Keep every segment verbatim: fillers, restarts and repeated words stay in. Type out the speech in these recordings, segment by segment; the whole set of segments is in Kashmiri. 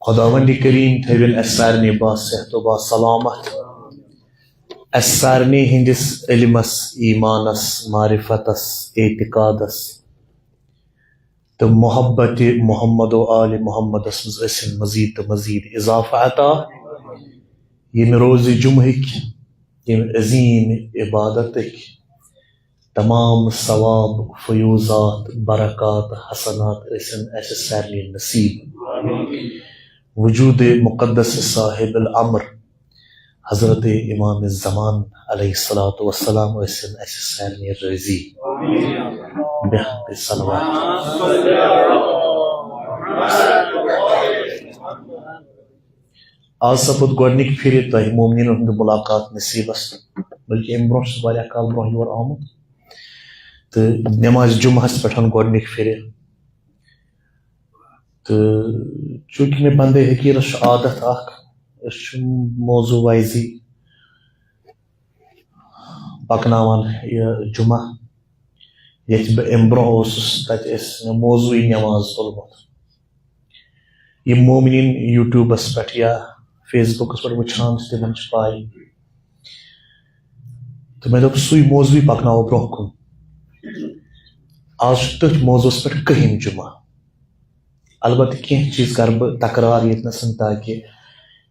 خداوند کریم تھٲوِن اسہِ سارنٕے با صحت و با سلامت۔ اسہِ سارنٕے ہٕنٛدِس علمس، ایمانس، معرفتس، اعتقادس تہٕ محبت محمد و آل محمدس منٛز ٲسِن مزید تہٕ مزید اضافہٕ عطا۔ ییٚمہِ روزِ جمعہٕکۍ، ییٚمہِ عظیم عبادتٕکۍ تمام ثواب، فیوضات، برکات، حسنات ٲسِن اسہِ سارنٕے نصیب۔ وجود مقدس صاحب الامر حضرت امام زمان علیہ الصلوۃ والسلام ٲسِن اسہِ سارنٕے رٲضی۔ بحق صلوات۔ آز سپُد گۄڈنِکۍ پھِرِ تۄہہِ مومنیٖنن ہُنٛد مُلاقات نصیٖبس، بلکہِ اَمہِ برونٛہہ چھُس واریاہ کال برونٛہہ یور آمُت تہٕ نمازِ جمعہس پٮ۪ٹھ گۄڈنِکۍ پھِرِ۔ تہٕ چوٗنٛکہِ مےٚ بندے حقیٖرس چھُ عادت اکھ، أسۍ چھِ موضوع وائزٕے پکناوان یہِ جمعہ۔ ییٚتہِ بہٕ اَمہِ برونٛہہ اوسُس، تَتہِ ٲسۍ مےٚ موضوعی نماز تُلمُت۔ یِم مومنیٖن YouTubeس پٮ۪ٹھ یا Facebookس پٮ۪ٹھ وٕچھان چھِ، تِمن چھِ پَے۔ تہٕ مےٚ دوٚپ، سُے موضوعی پکناوو برونٛہہ کُن۔ آز چھُ تٔتھۍ موضوعس پٮ۪ٹھ کٔہِم جمعہ۔ البتہٕ کینٛہہ چیٖز کرٕ بہٕ تکرار ییٚتنَس، تاکہِ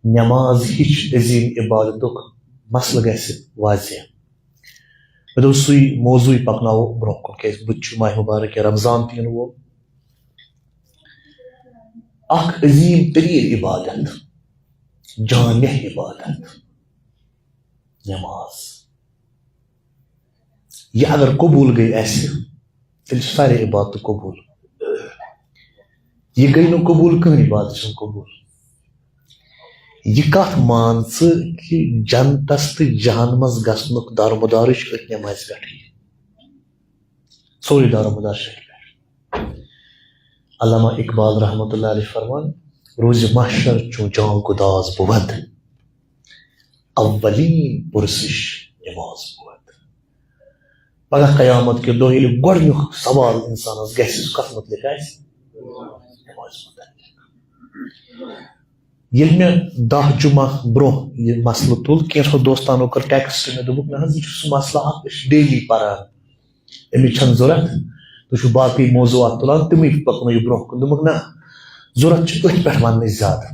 نماز ہِش عظیٖم عبادتُک مسلہٕ گژھِ واضح۔ مےٚ دوٚپ، سُے موضوعی پکناوو برونٛہہ کُن، کیازِ بُتھِ چھُ ماہِ مبارک رمضان تہِ یِنہٕ وول۔ اکھ عظیٖم تریٖن عبادت، جامع عبادت، نماز۔ یہِ اگر قبوٗل گٔے اَسہِ، تیٚلہِ چھِ سارے عبادتہٕ قبوٗل۔ یہِ گٔے نہٕ قبوٗل، کٕہٕنۍ عبادت چھُنہٕ قبوٗل۔ یہِ کتھ مان ژٕ کہِ جنتس تہٕ جہنمس گژھنُک دارمدارٕے چھُ أتھۍ نمازِ پٮ۪ٹھٕے۔ سورُے دارمدار چھُ أتھۍ پٮ۪ٹھ۔ علامہ اقبال رحمتہ اللہ علیہ فرمان، روزِ محشر چون جان گداز بود، اولین پرسش نماز بود۔ پگاہ قیامت کہِ دۄہ ییٚلہِ گۄڈٕنیُک سوال انسانس گژھِ، سُہ کتھ متعلق آسہِ؟ نمازِ متعلق۔ ییٚلہِ مےٚ دَہ جمعہ برونٛہہ یہِ مسلہٕ تُل، کینٛژھو دوستانو کٔر text، مےٚ دوٚپُکھ، نہ حظ، یہِ چھُ سُہ مسلہٕ اکھ، أسۍ چھِ daily پران، اَمِچ چھَنہٕ ضوٚرتھ، تُہۍ چھِو باقٕے موضوعات تُلان، تِمٕے پکنٲیِو برونٛہہ کُن۔ دوٚپُکھ، نہ، ضوٚرتھ چھِ أتھۍ پٮ۪ٹھ وننٕچ زیادٕ۔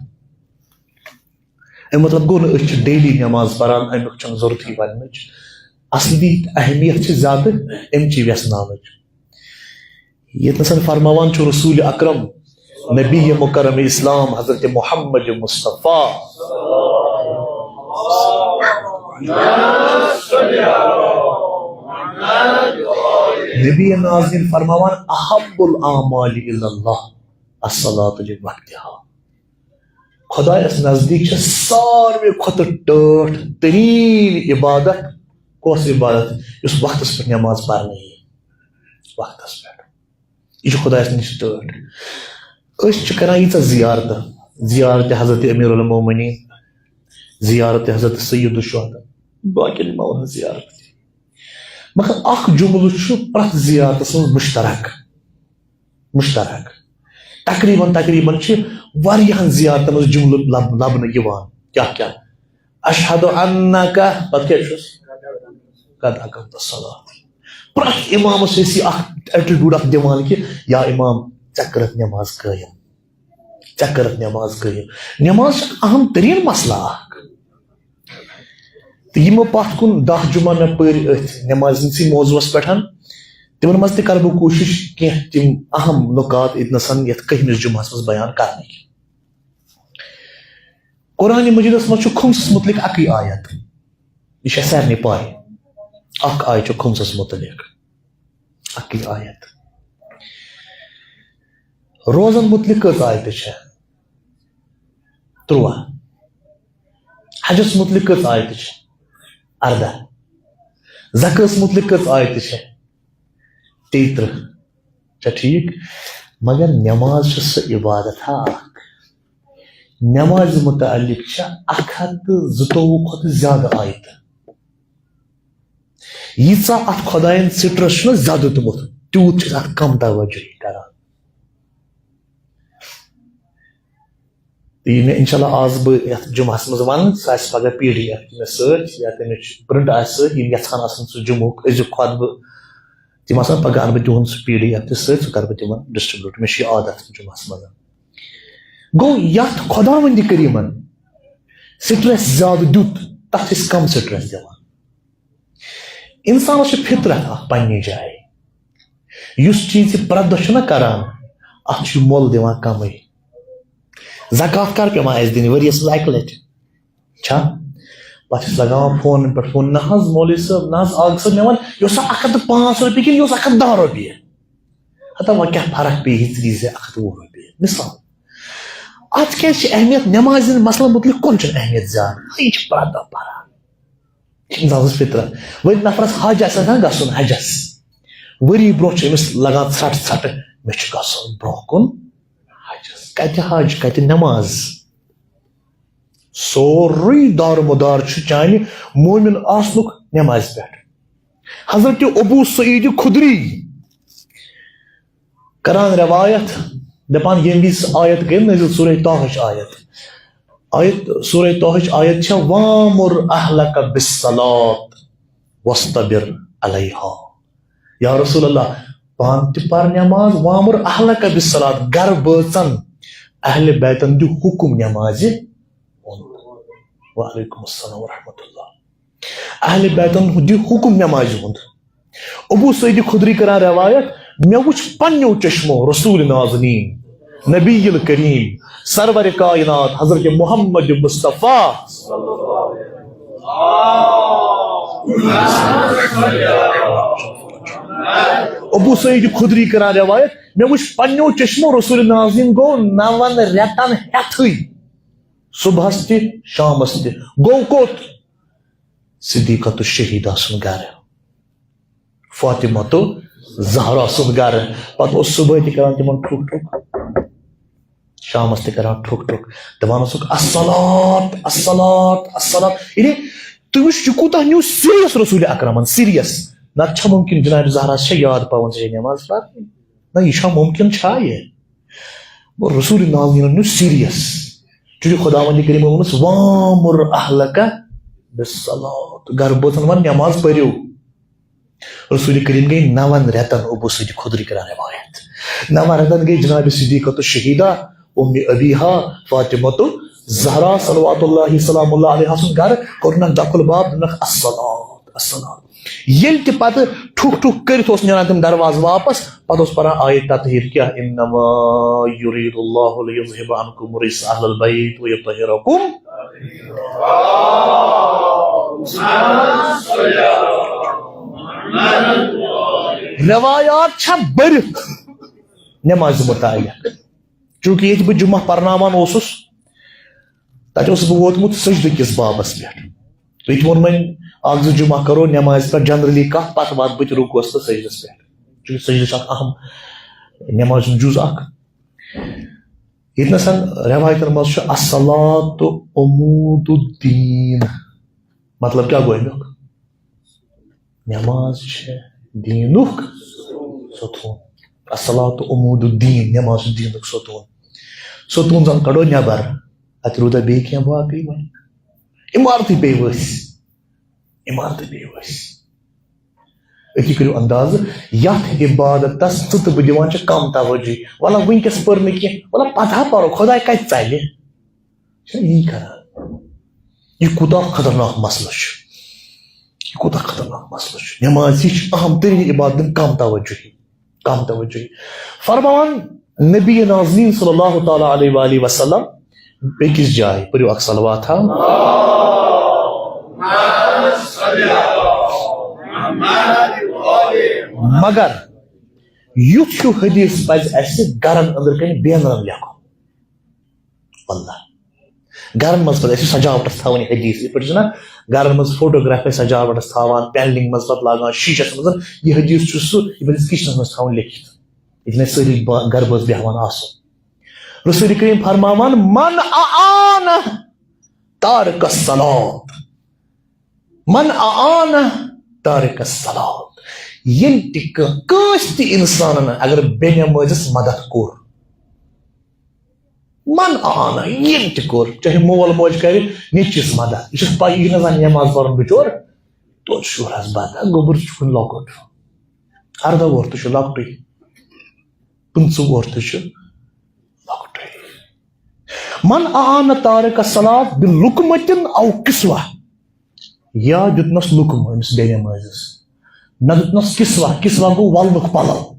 اَمیُک مطلب گوٚو نہٕ أسۍ چھِ daily نماز پران، اَمیُک چھَنہٕ ضوٚرتھٕے وننٕچ۔ اصلی اہمیت چھِ زیادٕ اَمہِ چی وٮ۪ژھناونٕچ۔ ییٚتنَس فرماوان چھُ رسول اکرم نبی مکرم اسلام حضرت محمد مصطفیٰ، نبی نازنین فرماوان، احب الاعمال الی اللہ الصلاۃ لوقتہا۔ خدایس نزدیٖک چھِ ساروی کھۄتہٕ ٹٲٹھ تریٖن عبادت کۄس عبادت؟ یُس وقتس پٮ۪ٹھ نماز پرنہٕ یی، وقتس پٮ۪ٹھ۔ یہِ چھُ خۄدایَس نِش ٹٲٹھ۔ أسۍ چھِ کران ییٖژاہ زیارتہٕ، زیارت حضرت امیر المومنین، زیارت حضرت سید الشہداء، باقین امامن ہٕنٛز زیارت۔ مگر اکھ جملہٕ چھُ پرٛٮ۪تھ زیارتس منٛز مشترک، مشترک۔ تقریباً، تقریباً چھِ واریاہن زیارتن منٛز جملہٕ لب-، لبنہٕ یِوان۔ کیٛاہ کیٛاہ؟ اشہد انک، پتہٕ کیٛاہ چھُس؟ قد اقمت الصلاۃ۔ پرٛٮ۪تھ امامس چھِ أسۍ یہِ اکھ attribute اکھ دِوان کہِ یا امام، ژےٚ کٔرٕتھ نماز قٲیِم، ژےٚ کٔرٕتھ نماز قٲیِم۔ نماز چھِ اکھ اہم تریٖن مسلہٕ اکھ۔ تہٕ یِمو پتھ کُن دَہ جمعہ مےٚ پٔرۍ أتھۍ نمازِ ہٕنٛدسٕے موضوعس پٮ۪ٹھ، تِمن منٛز تہِ کرٕ بہٕ کوٗشش کینٛہہ تِم اہم نکات ییٚتنَس یتھ کٔہمِس جمعس منٛز بیان کرنٕکۍ۔ قرآن مجیدس منٛز چھُ خُمسس متعلق اکٕے آیت۔ یہِ چھےٚ سارنٕے پاے۔ اکھ آیت چھُ خُمسس متعلق۔ اکٕے آیت۔ روزن متعلق کٔژ آیتہٕ چھےٚ؟ تُرٛواہ۔ حجس متعلق کٔژ آیتہٕ چھےٚ؟ ارداہ۔ زکٲژ متعلق کٔژ آیتہٕ چھےٚ؟ تیٚیہِ ترٕٛہ۔ چھا ٹھیٖک؟ مگر نماز چھِ سۄ عبادت ہا اکھ۔ نمازِ متعلق چھِ اکھ ہتھ تہٕ زٕتووُہ کھۄتہٕ زیادٕ آیتہٕ۔ ییٖژاہ اتھ خۄداین سٹرس چھُنہ زیادٕ دیُتمُت، تیوٗت چھِ أسۍ اتھ کم توجہ کران۔ تہٕ یہِ مےٚ اِنشاء اللہ آز بہٕ یَتھ جُمعَس منٛز وَنہٕ، سُہ آسہِ پَگاہ PDF تہِ مےٚ سۭتۍ یا تَمِچ print آسہِ سۭتۍ، یِم یَژھان آسَن سُہ جُمعُک أزیُک خۄطبہٕ، تِم آسَن پَگاہ اَنہٕ بہٕ تِہُنٛد سُہ PDF تہِ سۭتۍ، سُہ کَرٕ بہٕ تِمَن distribute۔ مےٚ چھُ یہِ عادت جُمعَس منٛز۔ گوٚو یَتھ خۄداوندِ کریٖمَن stress زیادٕ دیُت، تَتھ چھِ أسۍ کَم stress دِوان۔ اِنسانَس چھِ فطرت اَکھ پنٛنہِ جایہِ۔ یُس چیٖز یہِ پرٛٮ۪تھ دۄہ چھُنہ کَران، اَتھ چھُ یہِ مۄل دِوان کَمٕے۔ زکوٰۃ کَر پٮ۪وان اَسہِ دِنہِ؟ ؤریَس منٛز اَکہِ لَٹہِ۔ چھا؟ پَتہٕ چھِس لَگاوان فونَن پٮ۪ٹھ فون، "نہ حظ مولوی صٲب، نہ حظ، اَکھ سا مےٚ وَن، یہِ اوسا اَکھ ہَتھ تہٕ پانٛژھ رۄپیہِ کِنہٕ یہِ اوس اَکھ ہَتھ دَہ رۄپیہِ؟ ہَتا وۄنۍ کیٛاہ فرق پیٚیہِ یہِ ژٕ دِیٖزِ اَکھ ہَتھ وُہ رۄپیہِ؟" مِثال۔ اَتھ کیٛازِ چھِ اہمیت؟ نٮ۪مازِ ہِنٛدِ مسلہٕ مُتعلِق کُن چھِنہٕ اہمیت زیادٕ۔ یہِ چھِ پرٛٮ۪تھ دۄہ پَران۔ یہِ چھِ اِنسانَس فطرت۔ وۄنۍ نفرَس حج آسہِ آسان گژھُن حجَس، ؤری برونٛہہ چھِ أمِس لَگان ژھرٛٹھ ژھرٛٹھ، "مےٚ چھُ گژھُن برونٛہہ کُن حجَس۔" کَتہِ حج، کَتہِ نٮ۪ماز؟ سورُے دارمدار چھُ چانہِ مومن آسنُک نٮ۪مازِ پٮ۪ٹھ۔ حضرت ابو سعید خدری کران روایت، دپان، ییٚمہِ وِزِ آیت گٔے نٲزِل سورہ طاہٕچ آیت، آیت، سورہ طاہٕچ آیت چھےٚ، "وامر اہلک بالصلاۃ واصطبر علیہا۔" یا رسول اللہ، پانہٕ تہِ پر نٮ۪ماز، وامر اہلک بالصلاۃ، گرٕ بٲژن، اہل بیتن دِ حکم نٮ۪مازِ ہُنٛد۔ وعلیکم السلام ورحمۃ اللہ۔ اہل بیتن دِ حکم نٮ۪مازِ ہُنٛد۔ ابو سعید خدری کران روایت، مےٚ وُچھ پننیو چشمو رسول نازنین، نبی الکریم، سرور کائنات حضرت محمد مصطفیٰ۔ ابو سعید خدری کران روایت، مےٚ وُچھ پننیو چشمو رسول نازنین گوٚو نون رٮ۪تن ہٮ۪تھٕے، صبحس تہِ شامس تہِ۔ گوٚو کوٚت؟ صدیقہ تہٕ شہیدہ سُنٛد گرٕ، فاطمہ تہٕ زہرا سُنٛد گرٕ۔ پتہٕ اوس صبحٲے تہِ کران تِمن ٹھُک ٹھُک، شامس تہِ کران ٹھُک ٹھُک، دپان اوسُکھ، "الصلاۃ، الصلاۃ، الصلاۃ۔" یعنی تُہۍ وٕچھ، یہِ کوٗتاہ نیوٗ سیریس رسول اکرمن، سیریس۔ نتہٕ چھا ممکن جناب زہرا چھےٚ یاد پاوان ژےٚ چھےٚ نٮ۪ماز پرنہِ؟ نہ، یہِ چھا ممکن چھا یہِ؟ گوٚو رسول نازنینن نیوٗ سیریس۔ چونکہ خداوند کریمن ووٚنُس، "وامر اہلک بالصلاۃ"، گرٕ بٲژن ون نٮ۪ماز پٔرِو۔ رسول کریم گٔے نون رٮ۪تن، ابو سعید خدری کران روایت۔ نون رٮ۪تن گٔے جناب صدیقہ تہٕ شہیدہ ام ابیہا فاطمہ تہٕ زہرا صلوات اللہ سلام اللہ علیہا سُنٛد گرٕ، کوٚرنکھ دۄکھُل باب، دوٚپنکھ، "الصلاۃ، الصلاۃ۔" ییٚلہِ تہِ پتہٕ ٹھُک ٹھُک کٔرِتھ اوس نیران تِم دروازٕ واپس، پتہٕ اوس پران آیت تطہیر کیٛاہ، "انما یرید اللہ لیذہب عنکم الرجس اہل البیت ویطہرکم۔" روایات چھا بٔرِتھ نمازِ متعلق۔ چونکہ ییٚتہِ بہٕ جمعہ پرناوان اوسُس، تتہِ اوسُس بہٕ ووتمُت سجدٕ کِس بابس پٮ۪ٹھ۔ تُہۍ تہِ ووٚن وۄنۍ اکھ زٕ جمعہ کرو نمازِ پٮ۪ٹھ generally کتھ، پتہٕ واتہٕ بہٕ تہِ رکوعس تہٕ سجدس پٮ۪ٹھ۔ چونکہ سجدٕ چھُ اکھ اہم نمازِ ہُنٛد جُز اکھ۔ ییٚتہِ نَسَن رٮ۪وایتَن منٛز چھُ الصلاۃ عمود الدین۔ مطلب کیٛاہ گوٚو اَمیُک؟ نٮ۪ماز چھِ دیٖنُک ستوٗن۔ الصلاۃ عمود الدین، نٮ۪ماز چھِ دیٖنُک ستوٗن۔ ستوٗن زَن کَڑو نٮ۪بر، اَتہِ روٗدا بیٚیہِ کینٛہہ باقٕے وۄنۍ؟ عمارتٕے پیٚیہِ ؤسۍ، عمارتٕے پیٚیہِ ؤسۍ۔ أتی کٔرِو اندازٕ، یتھ عبادتس ژٕ تہٕ بہٕ دِوان چھِ کم توجہ۔ وَلہٕ وٕنکیٚس پٔر نہٕ کینٛہہ، وَلہٕ پتہٕ ہا پَرو، خۄداے کَتہِ ژَلہِ؟ چھا یی کران؟ یہِ کوٗتاہ خطرناک مسلہٕ چھُ، یہِ کوٗتاہ خطرناک مسلہٕ چھُ۔ نٮ۪ماز ہِش اہم تریٖن عبادت دِنۍ کم توجہی، کم توجہی۔ فرماوان نبی نازنین صلی اللہ تعالیٰ علیہ وآلہ وسلم، بیٚکِس جایہِ پٔرِو اکھ صلوات ہا۔ مگر یُتھ ہیوٗ حدیث پزِ اسہِ گرن أنٛدرٕ کنہِ بیٚنرن لیکھُن۔ واللہ۔ گرن منٛز پزِ اسہِ سجاوٹس تھاوٕنۍ یہِ حدیث۔ یِتھ پٲٹھۍ چھِنہ گرن منٛز فوٹوگراف أسۍ سجاوٹس تھاوان، پینلنگ منٛز پتہٕ لاگان شیٖشس منٛز، یہِ حدیث چھُ سُہ، یہِ پزِ اسہِ کچنس منٛز تھاوُن لیکھِتھ۔ ییٚتہِ نہٕ سٲری با-، گرٕ بٲژ بیٚہوان آسو۔ رسول کریم فرماوان، "من اعان تارک الصلاۃ، من اعان تارک الصلاۃ"، ییٚلہِ تہِ کانٛہہ، کٲنٛسہِ تہِ انسانن اگر بے نمٲزس مدد کوٚر، من آنا، ییٚمۍ تہِ کوٚر، چاہے مول موج کرِ نیٚچوِس مدد، یہِ چھُس پَے، یہِ نہٕ زَن نٮ۪ماز پَرُن بِچور، توتہِ شُرس بَتہٕ، گوٚبُر چھُ وُنہِ لۄکُٹ، اَرداہ وُہُر تہِ چھُ لۄکٹُے، پٕنٛژٕہ وُہُر تہِ چھُ لۄکٹُے۔ من اعان تارک الصلاۃ بلقمۃ او کسوہ، یا دیُتنَس لقمہٕ أمِس بے نٮ۪مٲزِس، نہ دیُتنَس کسوہ، کسوہ گوٚو وَلنُک پَلو۔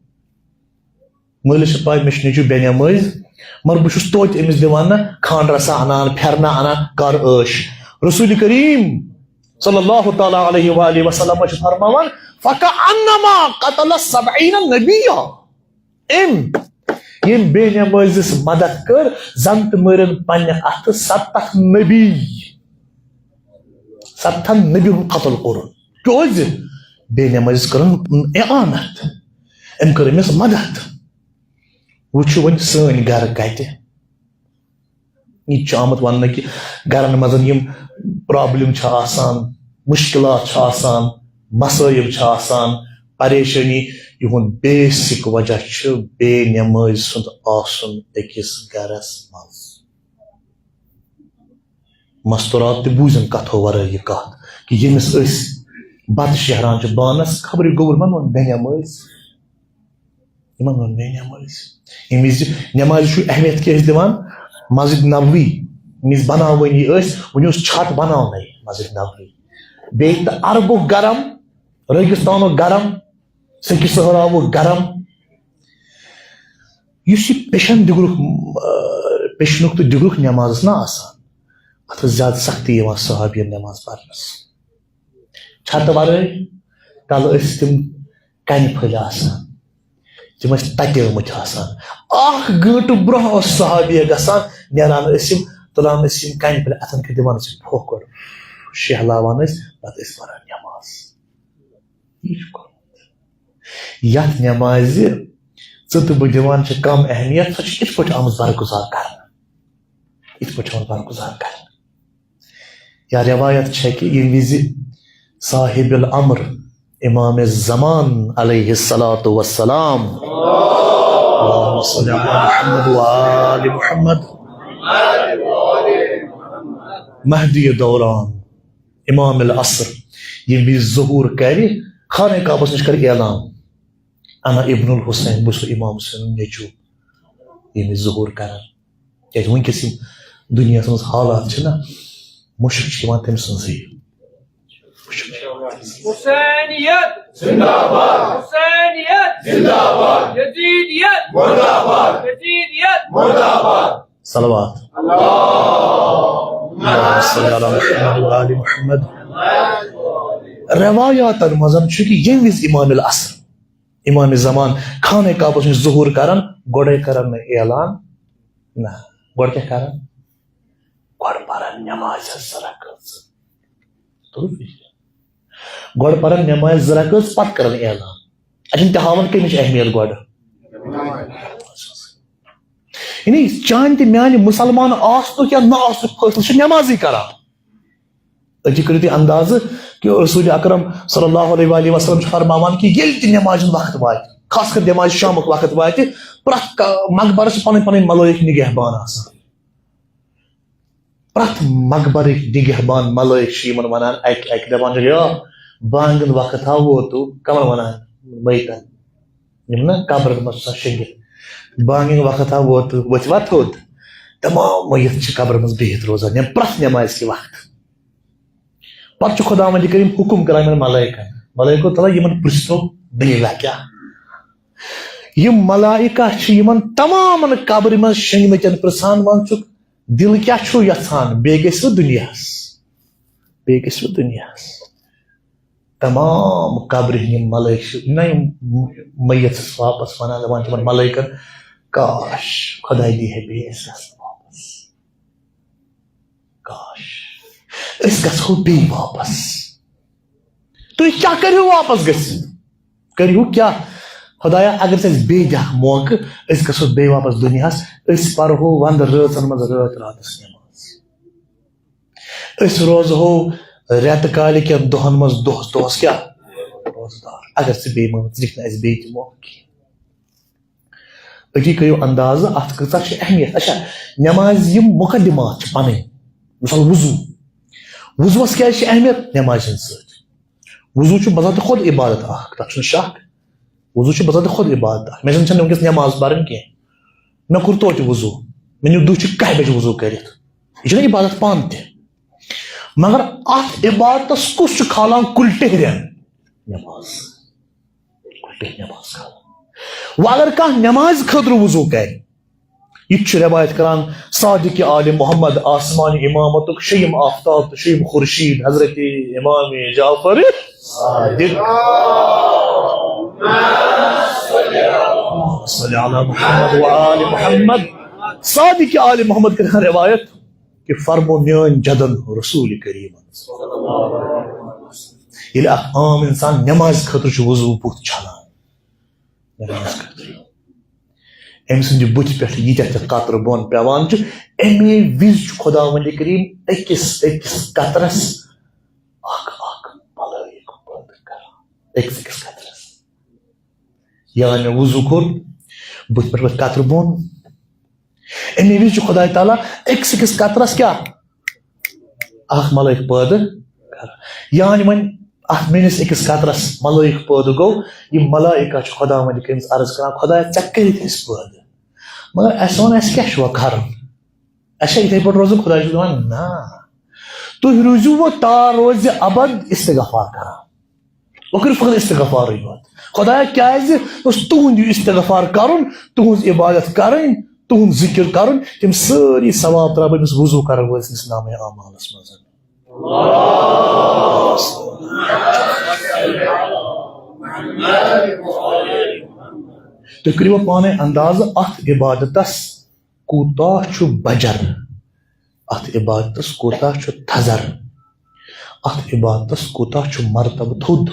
مٲلِس چھِ پَے، مےٚ چھُ نیٚچوٗ بے نٮ۪مٲزۍ، مگر بہٕ چھُس توتہِ أمِس دِوان نہ کھنٛڈ رَژھا اَنان، پھٮ۪رنہ اَنان، کر عٲش۔ رسول کریم صلی اللہ تعالیٰ علیہ وآلہ وسلم چھُ فرماوان، فَكَأَنَّمَا قَتَلَ سَبْعِينَ نَبِيًّا۔ أمۍ، ییٚمۍ بے نٮ۪مٲزِس مدد کٔر، زَن تہِ مٲرِن پننہِ اَتھٕ سَتَتھ نبی۔ سَتَتھ نبی ہُنٛد قتل کوٚرُن۔ کیٛازِ؟ بے نٮ۪مٲزِس کٔرٕن اعانت۔ أمۍ کٔر أمِس مدد۔ وٕچھِو وۄنۍ سٲنۍ گرٕ کَتہِ۔ یہِ تہِ چھُ آمُت وَننہٕ کہِ گرَن منٛز یِم problem چھِ آسان، مُشکِلات چھِ آسان، مصٲیِب چھِ آسان، پریشٲنی، یِہُنٛد basic وجہ چھُ بے نٮ۪مٲزۍ سُنٛد آسُن أکِس گرَس منٛز۔ مستورات تہِ بوٗزِن کتھو ورٲے یہِ کتھ کہِ ییٚمِس أسۍ بتہٕ شیہران چھِ بانس، خبرٕے گوٚبُر ما ووٚن بے نٮ۪مٲزۍ۔ یِمن ووٚن بے نٮ۪مٲزۍ۔ ییٚمہِ وِزِ نٮ۪مازِ چھُ اہمیت کیٛاہ أسۍ دِوان؟ مسجد نبوی، ییٚمہِ وِزِ بناوٲنی ٲسۍ، وُنہِ اوس چھت بناونَے مسجد نبوی۔ بیٚیہِ تہٕ عربُک گرم، رٲگِستانُک گرم، سیٚکہِ صحراوُک گرم۔ یُس یہِ پیشن دِگرُک، آ، پیشنُک تہٕ دِگرُک نٮ۪ماز ٲس نہ آسان، اَتھ ٲس زیادٕ سختی یِوان صحابین نٮ۪ماز پرنس۔ چھتہٕ ورٲے تلہٕ ٲسۍ تِم کنہِ پھٔلۍ آسان، تِم ٲسۍ تتیمٕتۍ آسان۔ اکھ گٲنٹہٕ برونٛہہ اوس صحابیہ گژھان، نیران ٲسۍ یِم، تُلان ٲسۍ یِم کنہِ پھٔلۍ، اتھن کٮ۪تھ دِوان ٲسۍ پھوکھر، شہلاوان ٲسۍ، پتہٕ ٲسۍ پران نٮ۪ماز۔ یہِ چھُ کوٚرمُت۔ یَتھ نٮ۪مازِ ژٕ تہٕ بہٕ دِوان چھِ کم اہمیت، سۄ چھِ یِتھ پٲٹھۍ آمٕژ برگُزار کرنہٕ۔ یِتھ پٲٹھۍ چھِ آمٕژ برگُزار کرنہٕ۔ یا روایت چھےٚ کہِ ییٚمہِ وِزِ صاحب الامر امام زمان علیہ الصلوۃ والسلام، اللہم صل علی محمد و آل محمد، مہدی دوران امام العصر ییٚمہِ وِزِ ظہوٗر کرِ، خانہ کعبس نِش کرِ اعلان، انا ابن الحسین، بہٕ چھُس امام حسین نیٚچوٗ۔ ییٚمہِ وِزِ ظہوٗر کران، کیازِ وٕنکیٚس یِم دُنیاہس منٛز حالات چھِ نہ، مُشک چھِ یِوان تٔمۍ سٕنٛزٕے۔ مُشک چھِ یِوان تٔمۍ سٕنٛزٕے۔ حسینیت زندہ باد۔ حسینیت زندہ باد۔ یزیدیت مردہ باد۔ یزیدیت مردہ باد۔ صلوات۔ اللہم صل علی محمد و آل محمد۔ روایاتن منٛز چھُ کہِ ییٚمہِ وِزِ امام العصر، امام زمان خانہ کعبس نِش ظہوٗر کران، گۄڈے کران نہٕ اعلان، نہ، گۄڈٕ کیٛاہ کران؟ گۄڈٕ پران نٮ۪مازِ زٕ رکٲژ۔ توٚرُ فِکرِ؟ گۄڈٕ پران نٮ۪مازِ زٕ رکٲژ، پتہٕ کران اعلان۔ اَتٮ۪ن تہِ ہاوان کَمِچ اہمیت گۄڈٕ۔ یعنی چانہِ تہٕ میانہِ مُسلمان آسنُک یا نہ آسنُک فٲصلہٕ چھُ نٮ۪مازٕے کران۔ أتی کٔرِو تُہۍ اندازٕ کہِ رسول اکرم صلی اللہ علیہ وآلہ وسلم چھُ فرماوان کہِ ییٚلہِ تہِ نٮ۪مازِ ہُنٛد وقت واتہِ، خاص کر نٮ۪مازِ شامُک وقت واتہِ، پرٛٮ۪تھ کانٛہہ مقبرس چھِ پنٕنۍ پنٕنۍ ملٲیِک نِگہبان آسان۔ پرٛٮ۪تھ مقبرٕکۍ نِگہبان ملٲیِک چھِ یِمن ونان اکہِ اکہِ، دپان چھِکھ، "یا بانٛگہِ ہُنٛد وقت ہا ووتُو"، کمن ونان؟ میتن، یِم نہ قبرن منٛز چھِ آسان شٔنگِتھ۔ "بانٛگہِ ہُنٛد وقت ہا ووتُو، ؤتھِو وۄتھ تھوٚد"۔ تمام میت چھِ قبرن منٛز بِہِتھ روزان، یِم پرٛٮ۪تھ نٮ۪مازِ کہِ وقتہٕ۔ پتہٕ چھُ خداوند کریم حکم کران یِمن ملائکن، "ملائکو، تلا یِمن پرژھو دلیلہ کیٛاہ؟" یِم ملائکہ چھِ یِمن تمامن قبرِ منٛز شٔنگمٕتٮ۪ن پرژھان، "وَن ژٕ دِل کیٛاہ چھُو یژھان؟ بیٚیہِ گٔژھِو دُنیاہس، بیٚیہِ گٔژھِو دُنیاہس۔" تمام قبرِ ہٕنٛدۍ یِم ملائکہ چھِ نہ یِم میتس واپس ونان، دپان چھِ یِمن ملائکن، "کاش خداے دی ہے بیٚیہِ اَسہِ گژھنہٕ واپس۔" کاش أسۍ گژھو بیٚیہِ واپس۔ تُہۍ کیٛاہ کٔرِو واپس گٔژھِتھ؟ کٔرِو کیٛاہ؟ خدایا، اگر ژٕ اَسہِ بیٚیہِ دِکھ موقعہٕ، أسۍ گژھو بیٚیہِ واپس دُنیاہس، أسۍ پرہو ونٛدٕ رٲژن منٛز رٲتۍ راتس نٮ۪ماز، أسۍ روزہو رٮ۪تہٕ کالہِ کٮ۪ن دۄہن منٛز دۄہس دۄہس کیٛاہ؟ روزدار۔ اگر ژٕ بیٚیہِ مان ژٕ دِکھ نہٕ اَسہِ بیٚیہِ تہِ موقعہٕ کینٛہہ۔ أتی کٔرِو اندازٕ، اَتھ کۭژاہ چھِ اہمیت۔ اچھا، نٮ۪مازِ یِم مقدمات چھِ پَنٕنۍ، مثال، وضو۔ وضوٗوَس کیٛازِ چھِ اہمیت؟ نٮ۪مازِ ہِنٛدۍ سۭتۍ۔ وضوٗ چھُ بذات خۄد عبادت اَکھ، تَتھ چھُنہٕ شک۔ وضوٗ چھُ بذات خۄد عبادت اَکھ۔ مےٚ زَن چھَنہٕ وٕنکیٚس نٮ۪ماز پَرٕنۍ کینٛہہ، مےٚ کوٚر توتہِ وضوٗ، مےٚ نیوٗ دُہ چہِ کَہہِ بَجہِ وضوٗ کٔرِتھ، یہِ چھُنہ عبادت پانہٕ تہِ؟ مگر اَتھ عبادتَس کُس چھُ کھالان کُلۍ ٹِہرٮ۪ن؟ نٮ۪ماز۔ کُلۍ ٹِہرۍ نٮ۪ماز کھالان۔ وۄنۍ اگر کانٛہہ نٮ۪مازِ خٲطرٕ وضوٗ کَرِ، یہِ تہِ چھُ رٮ۪وایت کران صادق آلِ محمد، آسمانِ امامتُک شیٚیِم آفتاب تہٕ شیٚیِم خورشیٖد، حضرت امام جعفر صادق۔ صلی علی محمد و آل محمد۔ صادق آلِ محمد کران رٮ۪وایت کہ فرمو میٲنۍ جدن رسول کریمن۔ ییٚلہِ اکھ عام انسان نٮ۪مازِ خٲطرٕ چھُ وضوٗ بُتھ چھلان، نٮ۪مازِ خٲطرٕ، أمۍ سٕنٛدِ بُتھِ پٮ۪ٹھ ییٖتیٛاہ تہِ قطرٕ بۄن پٮ۪وان چھِ، اَمے وِزِ چھُ خۄداوندِ کریٖم أکِس أکِس قطرس اکھ اکھ ملٲیِک پٲدٕ کران۔ أکِس أکِس قطرس۔ یعنی وضوٗ کوٚر، بُتھِ پٮ۪ٹھ ؤتھۍ قطرٕ بۄن۔ اَمے وِزِ چھُ خۄداے تعالیٰ أکِس أکِس قطرس کیٛاہ؟ اکھ ملٲیِک پٲدٕ کران۔ یعنی وۄنۍ اَتھ میٛٲنِس أکِس قطرس ملٲیِک پٲدٕ گوٚو، یِم ملائکہ چھِ خۄداوندِ کریٖمس عرض کران، خۄدایا، ژےٚ کٔرِتھ أسۍ پٲدٕ۔ مگر اَسہِ وَن، اَسہِ کیٛاہ چھُ وۄنۍ کرُن؟ اَسہِ چھا یِتھَے پٲٹھۍ روزُن؟ خۄداے چھُ دَپان، نہ، تُہۍ روٗزِو وۄنۍ تا روزِ ابد استغفار کران۔ وۄنۍ کٔرِو فقط استغفارٕے یوت۔ خۄدایا، کیٛازِ اوس تُہُنٛد یہِ استغفار کرُن، تُہٕنٛز عبادت کرٕنۍ، تُہُنٛد ذِکِر کرُن، تِم سٲری ثواب ترٛاوٕ بہٕ أمِس وضوٗ کرن وٲلۍ سٕنٛدِس نامے اعمالس منٛز۔ تُہۍ کٔرِو وۄنۍ پانے اندازٕ، اتھ عبادتس کوٗتاہ چھُ بجر، اتھ عبادتس کوٗتاہ چھُ تھزر، اتھ عبادتس کوٗتاہ چھُ مرتبہٕ تھوٚد۔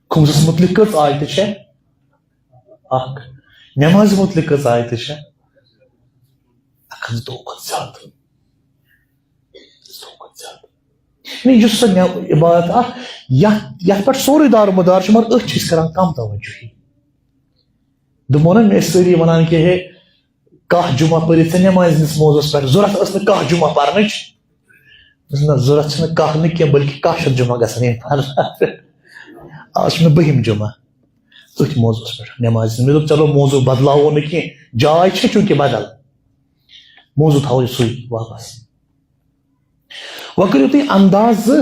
خُمسس مُتعلق کٔژ آیتہٕ چھےٚ؟ اکھ۔ نمازِ مُتعلق کٔژ آیتہٕ چھےٚ؟ اکھ ہتھ زٕتووُہ کھۄتہٕ زیادٕ۔ زٕتووُہ کھۄتہٕ زیادٕ۔ یعنی یُس سۄ نٮ۪-، عبادت اکھ، یتھ، یتھ پٮ۪ٹھ سورُے دارمدار چھُ، مگر أتھۍ چھِ أسۍ کران کم توجہی۔ دوٚپمو نا، مےٚ ٲسۍ سٲری ونان کہِ ہے، کاہ جمعہ پٔرِتھ ژےٚ نٮ۪مازِ ہٕنٛدِس موضوعس پٮ۪ٹھ، ضوٚرتھ ٲس نہٕ کاہ جمعہ پرنٕچ۔ دوٚپُس، نہ، ضوٚرتھ چھِنہٕ کاہ نہٕ کینٛہہ، بلکہِ کاہ شیٚتھ جمعہ گژھن یِنۍ پرنہٕ۔ آز چھُ مےٚ بٔہِم جمعہ أتھۍ موضوعس پٮ۪ٹھ نٮ۪مازِ ہٕنٛز۔ مےٚ دوٚپ، چلو، موضوع بدلاوو نہٕ کینٛہہ، جاے چھِ چوٗنٛکہِ بدل، موضوع تھاوو سُے واپس۔ وۄنۍ کٔرِو تُہۍ اندازٕ،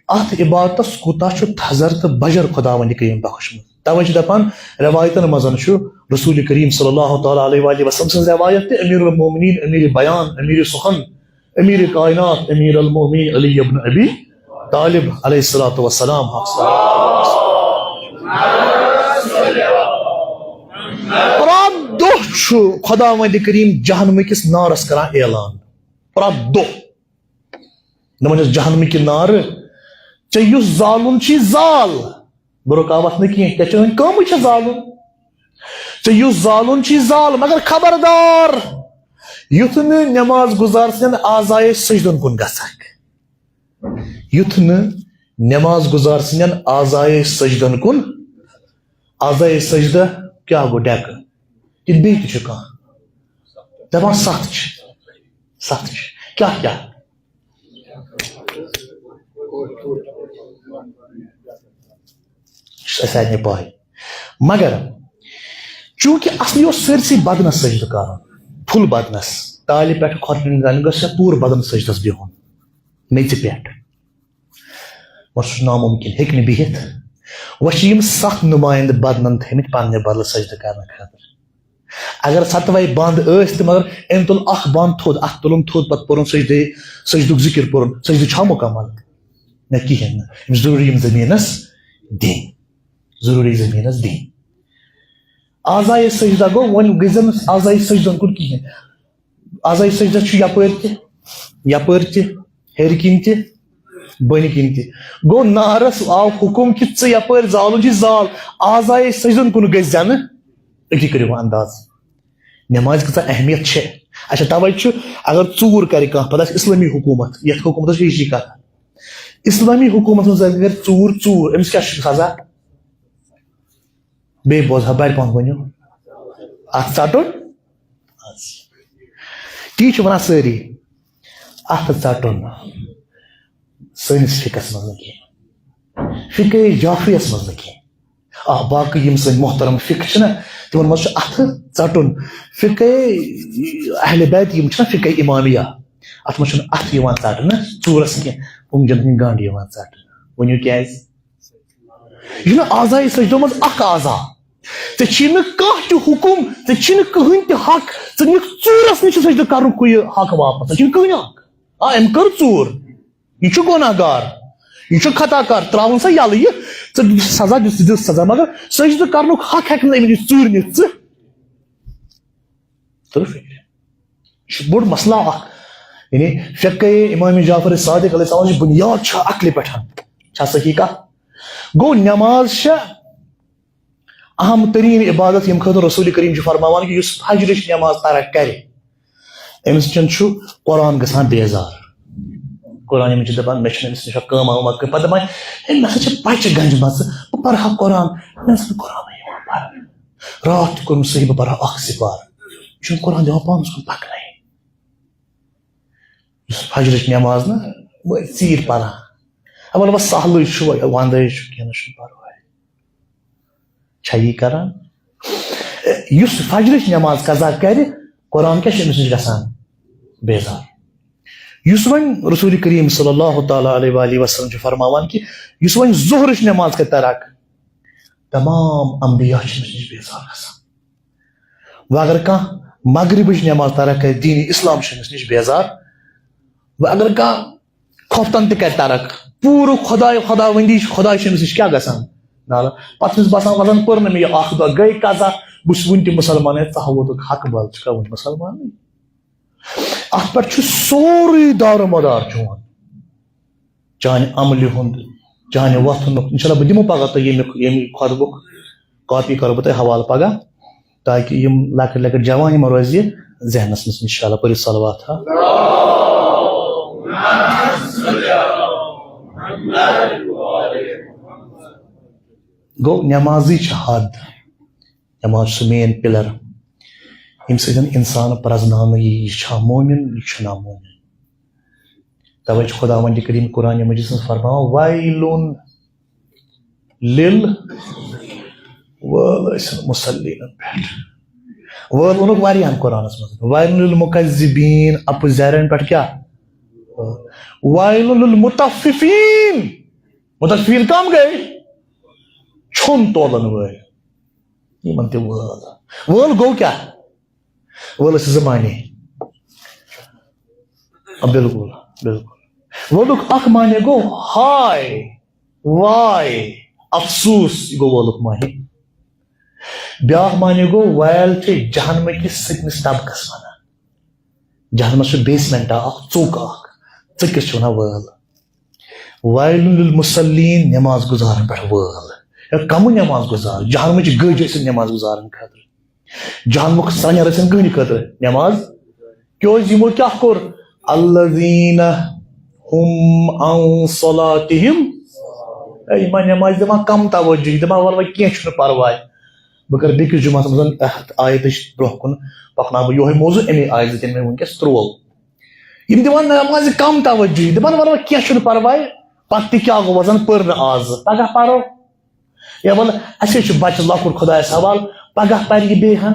اتھ عبادتس کوٗتاہ چھُ تھزر تہٕ بجر خۄداوندِ کریم بخشمُت۔ توے چھِ دپان، روایتن منٛز چھُ رسول کریم صلی اللہ تعالیٰ علیہ وآلہ وسلم سٕنٛز روایت تہِ، امیر المومنین، امیر بیان، امیر سخن، امیر کائنات، امیر المومنین علی ابن ابی طالب علیہ الصلوۃ والسلام۔ پرٛٮ۪تھ دۄہ چھُ خۄداوندِ کریم جہنمہٕ کِس نارس کران اعلان۔ پرٛٮ۪تھ دۄہ۔ دَپان چھِس، جہنمہٕ کہِ نارٕ، ژےٚ یُس زالُن چھی زال، بہٕ رُکاوَتھ نہٕ کینٛہہ، ژےٚ چٲنۍ کٲمٕے چھےٚ زالُن۔ ژےٚ یُس زالُن چھی زال، مگر خبردار، یُتھ نہٕ نٮ۪ماز گُزار سٕنٛدٮ۪ن اعضایے سجدن کُن گژھکھ۔ یُتھ نہٕ نٮ۪ماز گُزار سٕنٛدٮ۪ن اعضایے سجدن کُن، اعضایے سجدہ کیٛاہ گوٚو ڈٮ۪کہٕ؟ کِنہٕ بیٚیہِ تہِ چھُ کانٛہہ؟ دَپان ستھ چھِ۔ ستھ چھِ۔ کیٛاہ کیٛاہ؟ چھُ اَسہِ سارنٕے پَے۔ مگر چوٗنٛکہِ اصلی اوس سٲرسٕے بدنس سجدٕ کرُن، full بدنس، تالہِ پٮ۪ٹھ کھۄرن تام گژھِ ہا پوٗرٕ بدن سجدس بِہُن، میٚژِ پٮ۪ٹھ۔ وۄنۍ سُہ چھُ نامُمکِن، ہیٚکہِ نہٕ بِہِتھ۔ وۄنۍ چھِ یِم ستھ نُمایندٕ بدنن تھٲومٕتۍ پننہِ بدلہٕ سجدٕ کرنہٕ خٲطرٕ۔ اگر ستوے بند ٲسۍ تہٕ مگر أمۍ تُل اکھ بند تھوٚد، اکھ تُلُن تھوٚد، پتہٕ پوٚرُن سجدے، سجدُک ذکر پوٚرُن، سجدٕ چھا مکمل؟ نہ، کِہیٖنۍ نہٕ۔ أمِس ضروٗری یِم زٔمیٖنس دِنۍ، ضروٗری زٔمیٖنس دِنۍ۔ اعضایے سجدہ گوٚو، وۄنۍ گٔژھۍ زن نہٕ اعضایے سجدن کُن کِہیٖنۍ۔ اعضایے سجدہ چھُ یپٲرۍ تہِ، یپٲرۍ تہِ، ہیٚرِ کِنۍ تہِ، بۄنہِ کِنۍ تہِ۔ گوٚو، نارس آو حُکم کہِ ژٕ یپٲرۍ زالُن چھُے زال، اعضایے سجدن کُن گٔژھۍ زنہٕ۔ أتی کٔرِو وۄنۍ انداز، نمازِ کۭژاہ اہمیت چھےٚ۔ اچھا، توے چھُ، اگر ژوٗر کرِ کانٛہہ، پتہٕ آسہِ اسلٲمی حکوٗمت، یتھ حکوٗمتس چھِ یِژٕے کتھ۔ اسلٲمی حکوٗمتس منٛز اگر ژوٗر، ژوٗر، أمِس کیٛاہ چھُ سزا؟ بیٚیہِ بوزٕ ہا بڑِ پہن ؤنِو۔ اَتھ ژَٹُن؟ تی چھِ وَنان سٲری، اَتھٕ ژَٹُن۔ سٲنِس فِقہَس منٛز نہٕ کینٛہہ، فِقہٕ جعفریَس منٛز نہٕ کینٛہہ۔ آ، باقٕے یِم سٲنۍ محترم فِقہٕ چھِنہ، تِمَن منٛز چھُ اَتھٕ ژَٹُن۔ فِقہٕ اہل بیت، یِم چھِنہ فِقہٕ اِمامیہ، اَتھ منٛز چھُنہٕ اَتھٕ یِوان ژَٹنہٕ، ژوٗرَس کینٛہہ، کُنٛگجَن ہٕنٛدۍ گنٛڈ یِوان ژَٹنہٕ۔ ؤنِو کیٛازِ؟ یہِ چھُنہٕ اعضاء سجدو منٛز اکھ اعضا۔ ژےٚ چھی نہٕ کانٛہہ تہِ حُکُم، ژےٚ چھی نہٕ کٕہٕنۍ تہِ حق، ژٕ نِکھ ژوٗرس نِش سجدٕ کرنُک ہُہ یہِ حق واپس، ژےٚ چھُنہٕ کٕہٕنۍ حق۔ آ، أمۍ کٔر ژوٗر، یہِ چھُ گۄناہ گار، یہِ چھُ خطا کار، تراوُن سا یَلہٕ یہِ، ژٕ دِ سزا، دِ، ژٕ دِ سزا، مگر سجدٕ کرنُک حق ہٮ۪کھ نہٕ أمِس نِش ژوٗرِ نِتھ ژٕ۔ تٔر فِکرِ۔ یہِ چھُ بوٚڑ مسلہٕ اکھ۔ یعنی فقہ امام جعفر صادق علیہ السلام چھِ بنیاد چھِ عقلہِ پٮ۪ٹھ۔ چھا صحیح کتھ؟ گوٚو نماز چھےٚ اہم ترین عبادت، ییٚمہِ خٲطرٕ رسول کریم چھُ فرماوان کہِ یُس فجرٕچ نماز ترک کرِ، أمِس نِش چھُ قرآن گژھان بیزار۔ قرآن یِمن چھِ دپان، مےٚ چھُنہٕ أمِس نِش کٲم وٲم کٔرِتھ۔ پتہٕ دپان، ہے، مےٚ ہسا چھِ پچہِ گنجمژٕ، بہٕ پرٕ ہا قرآن، مےٚ نسا چھُنہٕ قرآنٕے یِوان پرنہٕ۔ راتھ تہِ کوٚرمُت صحیح، بہٕ پرٕ ہا اکھ سپارٕ۔ یہِ چھُنہٕ قرآن دِوان پانس کُن پکنَے۔ یُس فجرٕچ نماز نہ، وۄنۍ ژیٖرۍ پران۔ ہا، وَلہٕ وۄنۍ سہلٕے چھُ، وۄنۍ وَندَے چھُ، کینٛہہ نہ چھُنہٕ پرواے۔ چھا یی کران؟ یُس فجرٕچ نماز قضا کرِ، قرآن کیٛاہ چھُ أمِس نِش گژھان؟ بیزار۔ یُس وۄنۍ رسول کریم صلی اللہ تعالیٰ علیہ وآلہ وسلم چھُ فرماوان کہِ یُس وۄنۍ ظہرٕچ نماز کرِ ترک، تمام انبیاء چھِ أمِس نِش بیزار گژھان۔ وۄنۍ اگر کانٛہہ مغربٕچ نماز ترک کرِ، دین اسلام چھُ أمِس نِش بیزار۔ وۄنۍ اگر کانٛہہ خۄفتن تہِ کرِ ترک، پوٗرٕ خۄداے خۄداوندی چھِ، خۄداے چھُ أمِس نِش کیٛاہ گژھان؟ نالہٕ۔ پتہٕ چھُ أمِس باسان، وۄنۍ زن پٔر نہٕ مےٚ یہِ اکھ دۄہ، گٔے قضا، بہٕ چھُس وُنہِ تہِ مُسلمان، ہے، ژٕ ہا ووتُکھ حق بل، ژٕ چھُکھا وُنہِ مُسلمانٕے؟ اتھ پٮ۪ٹھ چھُ سورُے دارمدار چون، چانہِ عملہِ ہُنٛد، چانہِ وۄتھنُک۔ انشاءاللہ بہٕ دِمو پگاہ تۄہہِ ییٚمیُک، ییٚمہِ خۄطبُک کاپی کرو بہٕ تۄہہِ حوالہٕ پگاہ، تاکہِ یِم لۄکٕٹۍ لۄکٕٹۍ جوان یِمن روزِ یہِ ذہنس منٛز۔ انشاءاللہ پٔرِو صلوات ہا۔ گوٚو نمازٕے چھِ حد۔ نماز چھُ سُہ مین پِلر، ییٚمہِ سۭتۍ اِنسان پرٛزناونہٕ یی، یہِ چھا مومِن، یہِ چھُنا مومِن۔ توے چھُ خداوند کریم قرآن مجیدس منٛز فرماوان، وَیْلٌ لِل، وٲل ٲسِن مُصلیٖنَن پٮ۪ٹھ۔ وٲل ووٚنُکھ واریاہن قرآنس منٛز، وَیْلٌ لِلْمُکَذِّبِیٖن، اَپُز زیرن پٮ۪ٹھ کیٛاہ؟ وَیْلٌ لِلْمُطَفِّفِیٖن۔ مُطَفِّفِیٖن کم گٔے؟ چھوٚن تولن وٲلۍ۔ یِمن تہِ وٲل۔ وٲل گوٚو کیٛاہ؟ وٲلَس چھِ زٕ معنی۔ آ، بِلکُل، بِلکُل۔ وٲلُک اکھ معنی گوٚو ہاے، واے، افسوس، یہِ گوٚو وٲلُک معنی۔ بیٛاکھ معنی گوٚو ویل چھِ جہنمہٕ کِس سٔتمِس طبقس وَنان۔ جہنمس چھُ basement اکھ، ژوٚک اکھ، ژٔکِس چھِ وَنان وٲل۔ وَیْلٌ لِلْمُصَلِّیٖن، نماز گُزارن پٮ۪ٹھ وٲل۔ ہے، کمہٕ نماز گُزار؟ جہنمٕچ گٔج ٲسِتھ نماز گُزارن خٲطرٕ۔ جہنمُک سرٛنٮ۪ر ٲسِن کٕہٕنہِ خٲطرٕ نماز۔ کیٛازِ یِمو کیٛاہ کوٚر؟ الَّذِیٖنَ هُمْ عَنْ صَلَاتِہِمْ، ہے، یِمن نمازِ دِوان کم توجہ، دِوان وَلہٕ وۄنۍ کینٛہہ چھُنہٕ پرواے۔ بہٕ کرٕ بیٚکِس جُمعس منٛز اَتھ آیتٕچ برٛونٛہہ کُن پکناو بہٕ یِہوٚے موضوع، اَمے آیتہِ ییٚتٮ۪ن مےٚ وٕنکیٚس ترٛوو۔ یِم دِوان نمازِ کم توجہ، دِوان وَلہٕ وۄنۍ کینٛہہ چھُنہٕ پرواے، پتہٕ تہِ کیٛاہ گوٚو، وۄنۍ زن پٔر نہٕ آز، پگاہ پرو۔ یا وَلہٕ اَسے چھُ بچہٕ لۄکُٹ خۄدایس حوالہٕ، پگاہ پرِ یہِ بیٚیہِ ہن۔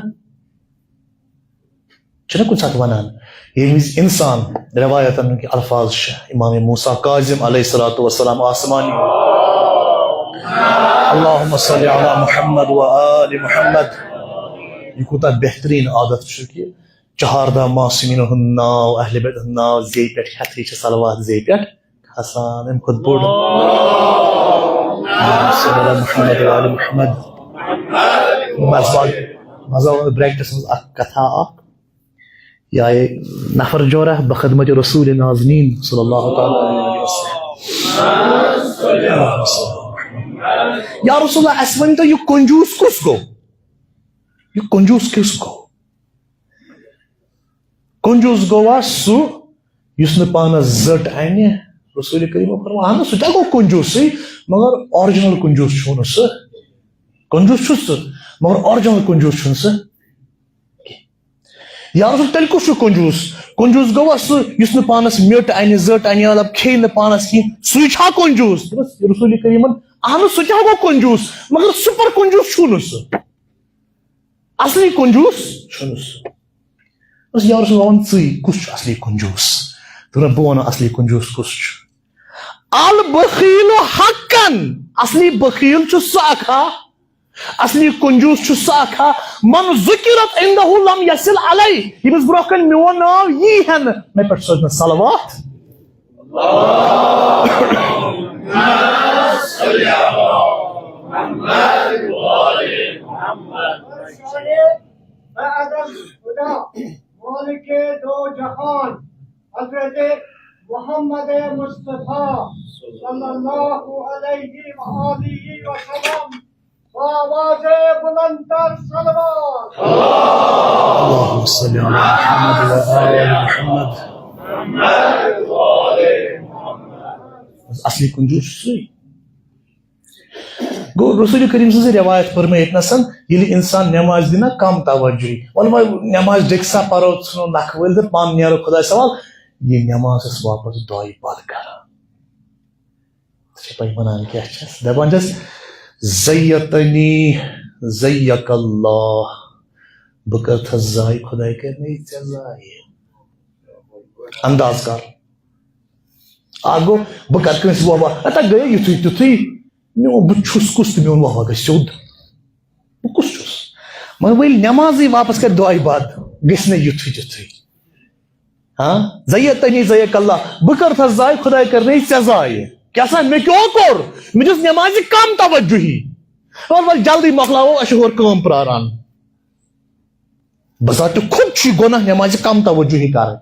چھُنہ کُنہِ ساتہٕ وَنان، ییٚمہِ وِزِ اِنسان، رٮ۪وایتَن ہٕنٛدۍ الفاظ چھِ، امام موسیٰ کاظم علیہ الصلوۃ والسلام آسمانی، اللہم صل علی محمد و آل محمد، یہِ کوٗتاہ بہتریٖن عادت چھُ کہِ چہاردہ معصومیٖنَن ہُنٛد ناو، اہلِ بیتَن ہُنٛد ناو زیٚوِ پٮ۪ٹھ ہٮ۪تھٕے چھِ صلوات زیٚوِ پٮ۪ٹھ کھسان۔ اَمہِ کھۄتہٕ بوٚڑ، اللہم صل علی محمد و آل محمد۔ بس باقٕے، منٛزٕ آو bracketس منٛز اکھ کتھا اکھ، یا یہ نفر جورہ بخدمت رسول نازنین صلی اللہ تعالی علیہ وسلم۔ یا رسول اللہ، اسہِ ؤنۍ تو، یہ کنجوس کس گو؟ یہ کنجوس کس گو؟ کنجوس گوا سہ یس نہ پانس زٹ انہ؟ رسول کریم فرماوان، اہن، سہ تہ گو کنجوسے، مگر original کنجوس چھُنہٕ سہ۔ کنجوس چھُ سہ، مگر original کنجوس چھُنہٕ سہ۔ یا رسول، تیٚلہِ کُس چھُ کنجوٗس؟ کنجوٗس گوٚوا سُہ یُس نہٕ پانس میٚٹ انہِ، زٔٹ انہِ، مطلب کھیٚیہِ نہٕ پانس کینٛہہ، سُے چھا کنجوٗس؟ دوٚپُس، رسول کریٖمن، اہن سُہ تہِ ہا گوٚو کنجوٗس، مگر سُپر کنجوٗس چھُ نہٕ سُہ۔ اصلی کنجوٗس چھُ نہٕ سُہ۔ دوٚپُس، یا رسول، وۄنۍ وَن ژٕے، کُس چھُ اصلی کنجوٗس؟ دوٚپُن، بہٕ وَنہٕ اصلی کنجوٗس کُس چھُ۔ البخیل حقاً، اصلی بخیل چھُ سُہ اکھ ہا، اصلی کنجوٗس چھُ سُہ اکھ ہا، من ذکرت عندہ لم یصل علیہ، ییٚمِس برونٛہہ کَنہِ میون ناو یی ہا نہٕ، مےٚ پٮ۪ٹھ سوزِ نہٕ صلوات۔ بعد از خدا، مالک دو جہان، حضرت محمد مصطفیٰ صلی اللہ علیہ و آلہ وسلم، با آواز بلندتر صلوات۔ اللهم صل على محمد وعلى آل محمد۔ اصلی کنجوٗس چھُ سُے۔ گوٚو، رسول کریم سٕنٛز روایت پٔر مےٚ ییٚتہِ نَسَن، ییٚلہِ انسان نٮ۪ماز دِنہ کم توجہی، وَلہٕ وۄنۍ نٮ۪ماز ڈیٚکہِ سا پَرو، ژھٕنو نکھٕ وٲلۍ تہٕ پانہٕ نیرو خۄداے سوال، یہِ نٮ۪ماز ٲس واپس دۄیہِ پتہٕ کران۔ ژےٚ چھےٚ پَے وَنان کیٛاہ چھَس؟ دَپان چھَس، "زیتنی زیک اللہ"، بہٕ کَرٕ تھَس ضایع، خۄداے کَرِ نہٕ یہِ ژےٚ ضایع۔ انداز کر۔ اَکھ گوٚو، بہٕ کَرٕ کٲنٛسہِ واہ واہ، اَتھ گٔیے یُتھُے تیُتھُے، میون بہٕ چھُس کُس تہٕ میون واہ واہ گژھِ سیوٚد۔ بہٕ کُس چھُس؟ مگر وۄنۍ ییٚلہِ نٮ۪مازٕے واپس کَرِ دۄیہِ بعد، گژھِ نہ یُتھُے تیُتھُے۔ ہاں، زیتنی زیک اللہ، بہٕ کَرٕ تھَس ضایع، خۄداے کَرِ نہٕ ژےٚ ضایع۔ کیٛاہ سا، مےٚ کیٛاہ کوٚر؟ مےٚ دیُت نٮ۪مازِ کَم توجہی۔ وَلہٕ، وَلہٕ، جلدی مۄکلاوو، اَسہِ چھُ ہورٕ کٲم پرٛاران۔ بذاتِ خود چھُ یہِ گۄناہ نٮ۪مازِ کَم توجہی کَرٕنۍ۔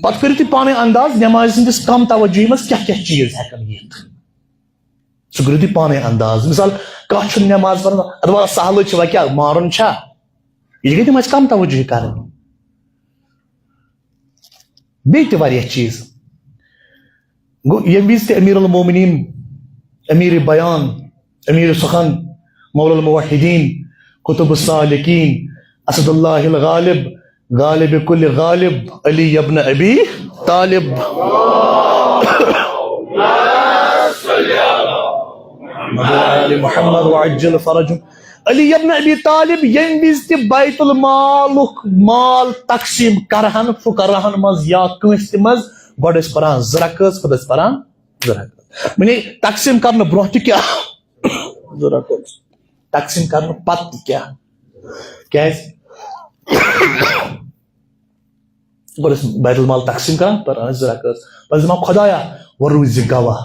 پَتہٕ کٔرِو تُہۍ پانَے انداز، نٮ۪مازِ ہٕنٛدِس کَم توجہی منٛز کیٛاہ کیٛاہ چیٖز ہٮ۪کَن یِتھ۔ سُہ کٔرِو تُہۍ پانَے انداز۔ مِثال، کانٛہہ چھُنہٕ نٮ۪ماز پَران، اَدٕ وَلہٕ سَہلٕے چھُ، وۄنۍ کیٛاہ مارُن چھا؟ یہِ گٔے نٮ۪مازِ کَم توجہی کَرٕنۍ۔ بیٚیہِ تہِ واریاہ چیٖز۔ گوٚو، ییٚمہِ وِزِ تہِ امیر المومنین، امیر بیان، امیر سخن، مولا الموحدین، قطب السالکین، اسد اللہ الغالب، غالب کل غالب، علی ابن ابی طالب، محمد وعجل فرج۔ علی ابن ابی طالب ییٚمہِ وِزِ تہِ بیت المالُک مال تقسیٖم کرہن فقراہن منٛز یا کٲنٛسہِ تہِ منٛز، گۄڈٕ ٲسۍ پران زٕ رکٲژ، پتہٕ ٲسۍ پران زٕ رکٲژ۔ وۄنۍ تقسیٖم کرنہٕ برونٛہہ تہِ کیٛاہ؟ زٕ رکٲژ۔ تقسیٖم کرنہٕ پتہٕ تہِ کیٛاہ؟ کیٛازِ؟ گۄڈٕ ٲسۍ بیت المال تقسیٖم کران، پران ٲسۍ زٕ رکٲژ۔ پتہٕ ٲسۍ دپان، "خۄدایا، وۄنۍ روٗزِ گواہ،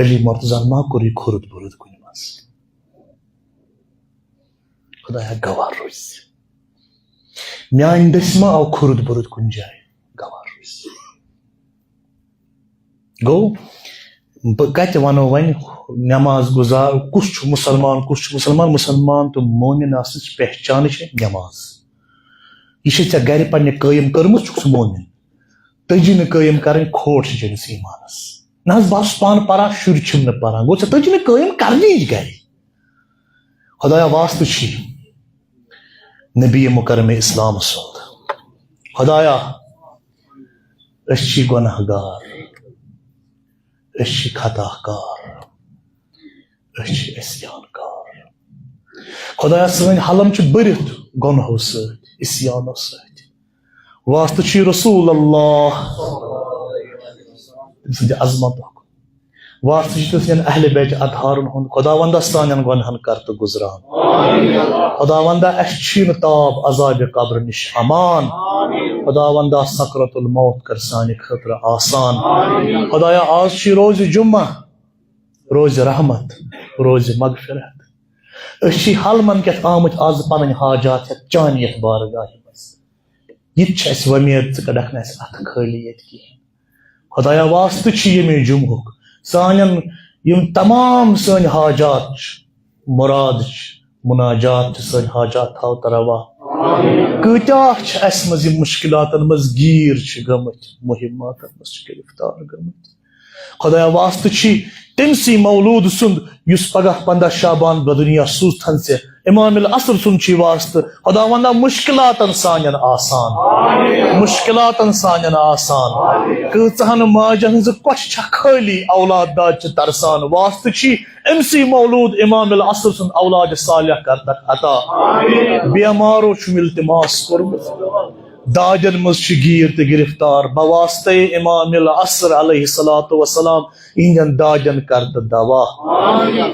علی مرتضیٰ ہن ما کوٚر یہِ کھُرد بُرد کُنہِ منٛز؟" خۄدایا گواہ روزِ، میانہِ دٔسۍ ما آو کھُرد بُرد کُنہِ جایہِ؟ گواہ روزِ۔ گوٚو، بہٕ کتہِ ونو وۄنۍ نماز گزار کُس چھُ مسلمان، کُس چھُ مسلمان؟ مسلمان تہٕ مومن آسنٕچ پہچانٕے چھےٚ نماز۔ یہِ چھےٚ ژےٚ گرِ پننہِ قٲیِم کٔرمٕژ، چھُکھ ژٕ مومن۔ تٔجی نہٕ قٲیِم کرٕنۍ، کھوٹ چھِ چٲنِس ایمانس۔ نہ حظ، بہٕ حظ چھُس پانہٕ پران، شُرۍ چھِنہٕ نہٕ پران، گوٚو، ژےٚ تٔجی نہٕ قٲیِم کرنی یہِ گرِ۔ خۄدایا، واسطہٕ چھی نبی مکرم اسلام سُنٛد۔ خۄدایا، أسۍ چھی گۄناہ گار، أسۍ چھی خطا کار، أسۍ چھی عصیان کار۔ خۄدایا، سٲنۍ حلم چھِ بٔرِتھ گۄنہو سۭتۍ، عصیانو سۭتۍ۔ واسطہٕ چھی رسول اللہ، تٔمۍ سٕنٛدِ عظمتُک۔ واسطہٕ چھُ تٔمۍ سٕنٛدٮ۪ن اہلِ بیتِ اطہارن ہُنٛد۔ خۄداوندا، سانٮ۪ن گۄنہن کر تہٕ گُزران۔ خۄداوندا، اَسہِ چھی نہٕ تاب عذابِ قبرٕ نِش امان۔ خۄداوندا، سکرت الموت کر سانہِ خٲطرٕ آسان۔ خۄدایا، آز چھی روزِ جمعہ، روزِ رحمت، روزِ مغفرت۔ أسۍ چھی حلمن کٮ۪تھ آمٕتۍ آز پنٕنۍ حاجات ہٮ۪تھ چانہِ یتھ بارگاہہِ منٛز۔ یہِ تہِ چھِ اَسہِ وۄمید، ژٕ کَڑکھ نہٕ اَسہِ اَتھٕ خٲلی ییٚتہِ کِہیٖنۍ۔ خۄدایا، واسطہٕ چھُ ییٚمہِ جمعُک، سانٮ۪ن یِم تمام سٲنۍ حاجات چھِ، مُراد چھِ، مُناجات چھِ، سٲنۍ حاجات تھاو تہٕ روا۔ کۭتیٛاہ چھِ اَسہِ منٛز یِم مُشکِلاتَن منٛز گیٖر چھِ گٔمٕتۍ، مُہِماتَن منٛز چھِ گِرفتار گٔمٕتۍ۔ خۄدایا، واسطہٕ چھی تٔمۍ سٕے مولوٗد سُنٛد، یُس پگاہ پنٛداہ شعبان بدُنیا سوٗزتھن ژےٚ امام العصر سُنٛد چھُ یہِ واسطہٕ۔ خداوندا، مشکلاتن سانٮ۪ن آسان، مشکلاتن سانٮ۪ن آسان۔ کۭژہن ماجن ہٕنٛز کۄچھ چھےٚ خٲلی، اولاد داد چھِ ترسان۔ واسطہٕ چھُ أمسٕے مولود امام العصر سُنٛد اولاد صالح کرنک عطا۔ بیمارو چھُم التماس کوٚرمُت، دادٮ۪ن منٛز چھِ گیٖر تہٕ گرفتار۔ بواسطے امام العصر علیہ الصلوۃ والسلام، یِہنٛدٮ۪ن دادٮ۪ن کر تہٕ دوا۔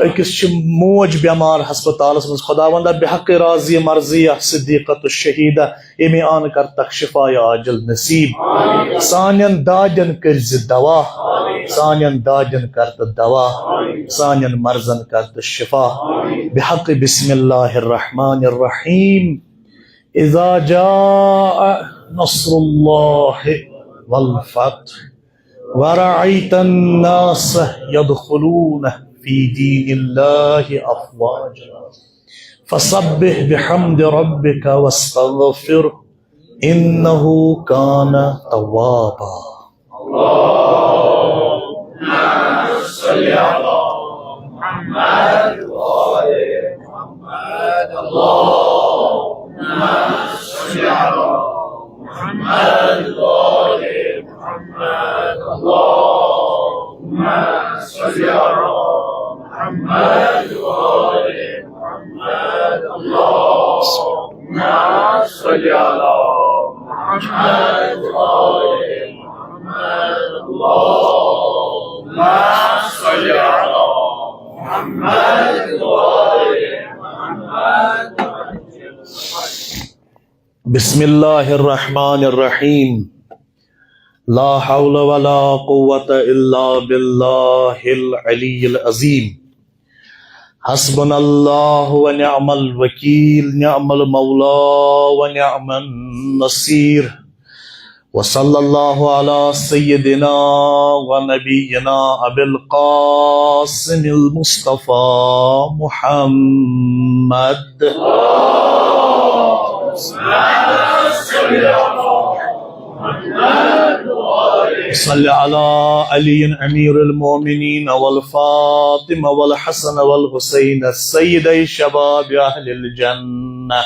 أکِس چھِ موج بٮ۪مار ہسپتالس منٛز، خداوندا، بحق راضی مرضیہ صدیقۃ الشہیدہ، ییٚمہِ آن کر تک شفای عاجل نصیب۔ سانٮ۪ن دادٮ۪ن کٔرۍ زِ دوا، سانٮ۪ن دادٮ۪ن کر تہٕ دوا، سانٮ۪ن مرضن کر تہٕ شفا۔ بحق بسم اللہ الرحمن الرحیم۔ اذا جاء نصر الله والفتح ورأيت الناس يدخلون في دين الله أفواجا فسبح بحمد ربك واستغفره إنه كان توابا. بسم الله الرحمن الرحيم. لا حول ولا قوة إلا بالله العلي العظيم. حسبنا الله ونعم الوكيل، نعم المولى ونعم النصير. وصلى الله على سيدنا ونبينا أبي القاسم المصطفى محمد. صل على علي أمير المؤمنين والفاطمة والحسن والحسين سيدي شباب أهل الجنة.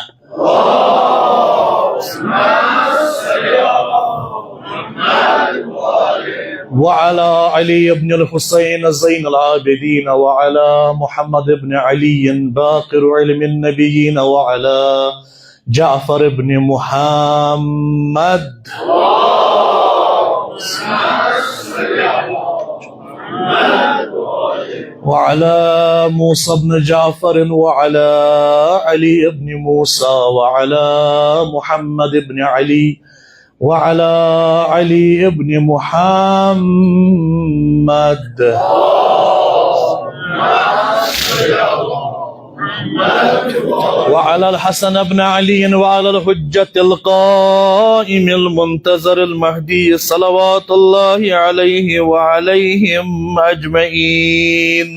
وعلى علي بن الحسين زين العابدين وعلى محمد بن علي باقر علم النبيين وعلى جعفر بن محمد وعلى موسى بن جعفر وعلى علي بن موسى وعلى محمد بن علي وعلى علي بن محمد وعلى الحسن بن علي وعلى الحجة القائم المنتظر المهدي صلوات الله عليه وعليهم أجمعين.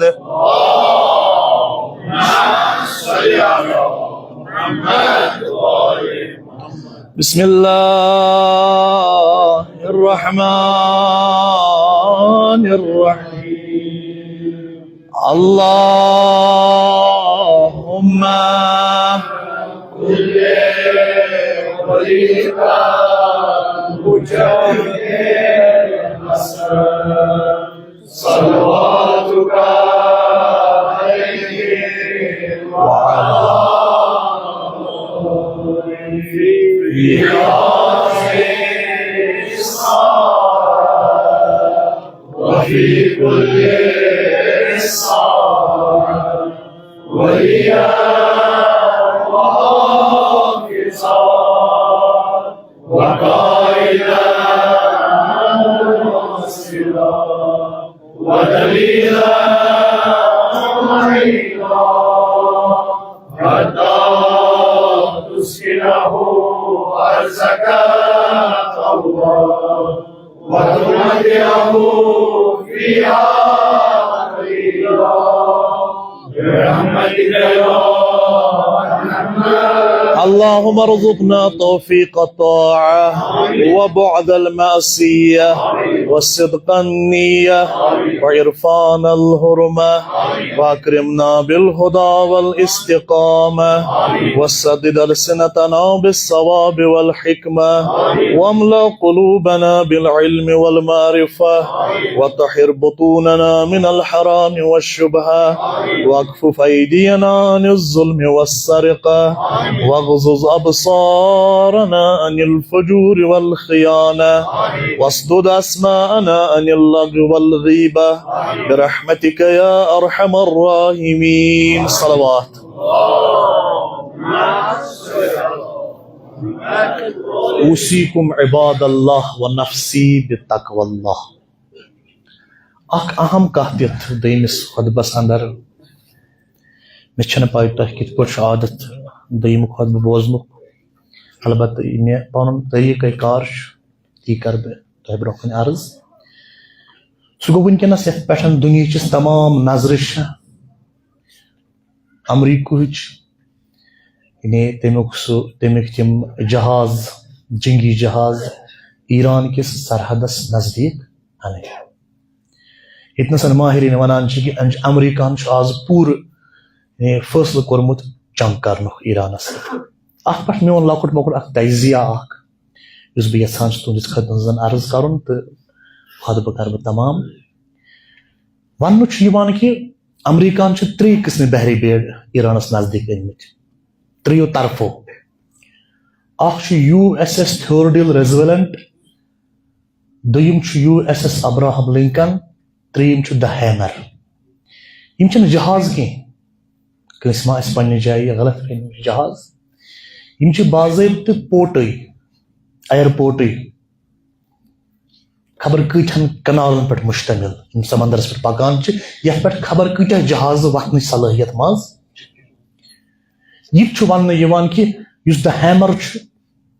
بسم الله الرحمن الرحيم. اللهم صلواتك عليه وعلى آله في هذه الساعة وفي كل ساعة وليا وحافظا وقائدا وناصرا ودليلا ومعينا حتى تسكنه أرضك طوعا وتمتعه فيها طيبا برحمتك يا أرحم. اللهم ارزقنا توفيق الطاعة وبعد المعصية وصدق النية وعرفان الحرمة، وأكرمنا بالهدى والاستقامة، وسدد ألسنتنا بالصواب والحكمة، واملأ قلوبنا بالعلم والمعرفة، وطهر بطوننا من الحرام والشبهة، واكف أيدينا عن الظلم والسرقة، واغضض أبصارنا عن الفجور والخيانة، واسدد أسماعنا عن اللغو والغيبة، برحمتك يا أرحم الراحمين. صلوات. أوصيكم عباد الله ونفسي بتقوى الله. اکھ اہم کتھ یتھ دوٚیمِس خطبس اندر، مےٚ چھنہٕ پَے تۄہہِ کِتھ پٲٹھۍ چھُ عادت دوٚیِم خطبہٕ بوزنُک، البتہ یہِ مےٚ پنُن طریٖقہ کار چھُ، تی کرٕ بہٕ تۄہہِ برونٛہہ کُن عرض۔ سُہ گوٚو وٕنکیٚنس یتھ پٮ۪ٹھ دُنیہٕچ تمام نظرٕ چھِ امریکہٕچ، یعنی تمیُک سُہ، تمیُک تِم جہاز، جنگی جہاز ایران کِس سرحدس نزدیٖک انٕنۍ۔ ییٚتہِ نَس ماہریٖن وَنان چھِ کہِ أمۍ، امریکہن چھُ آز پوٗرٕ، یعنی، فٲصلہٕ کوٚرمُت جنگ کرنُک ایرانس سۭتۍ۔ اتھ پٮ۪ٹھ میون لۄکُٹ مۄکُٹ اکھ تجزیہ اکھ، یُس بہٕ یژھان چھُس تُہنٛدِس خدمتس منٛز عرض کرُن تہٕ خطبہٕ کرٕ بہٕ تمام۔ وننہٕ چھُ یِوان کہِ امریکہن چھِ ترٛےٚ قٕسمہِ بحری بیڑ ایرانس نزدیٖک أنۍ مٕتۍ، ترٛیٚیو طرفو۔ اکھ چھُ U S S Theodore Roosevelt، دوٚیِم چھُ U S S Abraham Lincoln، ترٛیٚیِم چھُ The Hammer۔ یِم چھِنہٕ جہاز کینٛہہ، کٲنٛسہِ ما آسہِ پننہِ جایہِ غلط فہمی، جہاز۔ یِم چھِ باضٲبطہٕ پورٹٕے، ایئرپورٹٕے، خبر کۭتہن کنالن پٮ۪ٹھ مشتمل، یِم سمندرس پٮ۪ٹھ پکان چھِ، یتھ پٮ۪ٹھ خبر کۭتیاہ جہاز وتھنٕچ صلٲحیت منٛز۔ یہِ تہِ چھُ وننہٕ یِوان کہِ یُس The Hammer چھُ،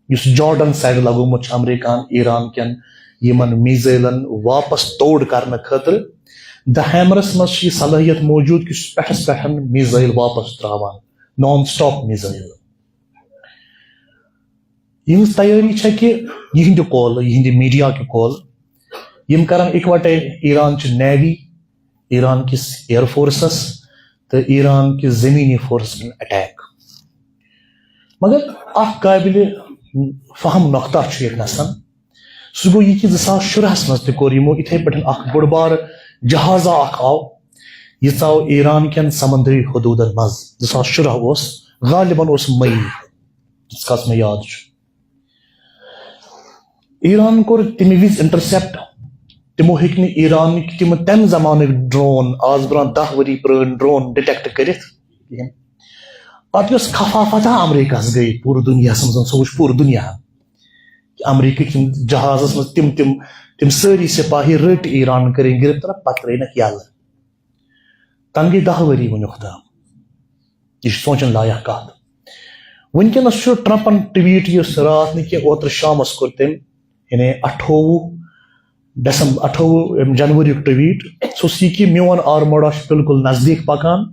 یُس جارڈن سایڈ لگومُت چھُ امریکہن ایران کٮ۪ن یِمن میزائلن واپس توڑ کرنہٕ خٲطرٕ، The Hammerس منٛز چھِ یہِ صلٲحیت موجود کہِ سُہ پٮ۪ٹھس پٮ۪ٹھ میزائل واپس تراوان، نان سٹاپ میزائل۔ یِہٕنٛز تیٲری چھےٚ کہِ یِہنٛدِ قولہٕ، یِہنٛدِ میڈیا کہِ قولہٕ، یِم کرن اِکوٹے ایران چہِ نیوی، ایران کِس ایئر فورسس تہٕ ایران کِس زمینی فورسس پٮ۪ٹھ اٹیک۔ مگر اکھ قابل فہم نقطہ چھُ ییٚتہِ نسن۔ سُہ گوٚو یہِ کہِ زٕ ساس شُراہس منٛز تہِ کوٚر یِمو یِتھے پٲٹھۍ اکھ بوٚڑ بار جہازا اکھ آو، یہِ ژاو ایران کٮ۪ن سمندری حدوٗدن منٛز۔ زٕ ساس شُراہ اوس، غالباً اوس مئی، یِتھ کٔنۍ مےٚ یاد چھُ۔ ایران کوٚر تَمہِ وِزِ انٹرسپٹ۔ تِمو ہیٚکۍ نہٕ ایرانٕکۍ تِم تَمہِ زمانٕکۍ ڈرون، آز برونٛہہ دَہ ؤری پرٲنۍ ڈرون ڈِٹیکٹ کٔرِتھ کِہیٖنۍ۔ پتہٕ یۄس خفافت امریکہس گٔے پوٗرٕ دُنیاہس منٛز، سُہ وٕچھ پوٗرٕ دُنیا کہِ امریکٕکۍ یِم جہازس منٛز تِم، تِم، تِم سٲری سپاہی رٔٹۍ ایران، کٔرِکھ گرفتار، پتہٕ ترٲینکھ یَلہٕ۔ تَنہٕ گٔے دَہ ؤری وٕنیُک تام۔ یہِ چھُ سونٛچن لایق کتھ۔ وٕنکیٚنس چھُ ٹرمپن ٹویٹ، یُس راتھ نہٕ کینٛہہ، اوترٕ شامس کوٚر تٔمۍ، یعنی اَٹھووُہ دسمبر، اَٹھووُہ جنوریُک ٹویٹ۔ سُہ اوس یہِ کہِ میون آرموڈا چھُ بالکل نزدیٖک پکان۔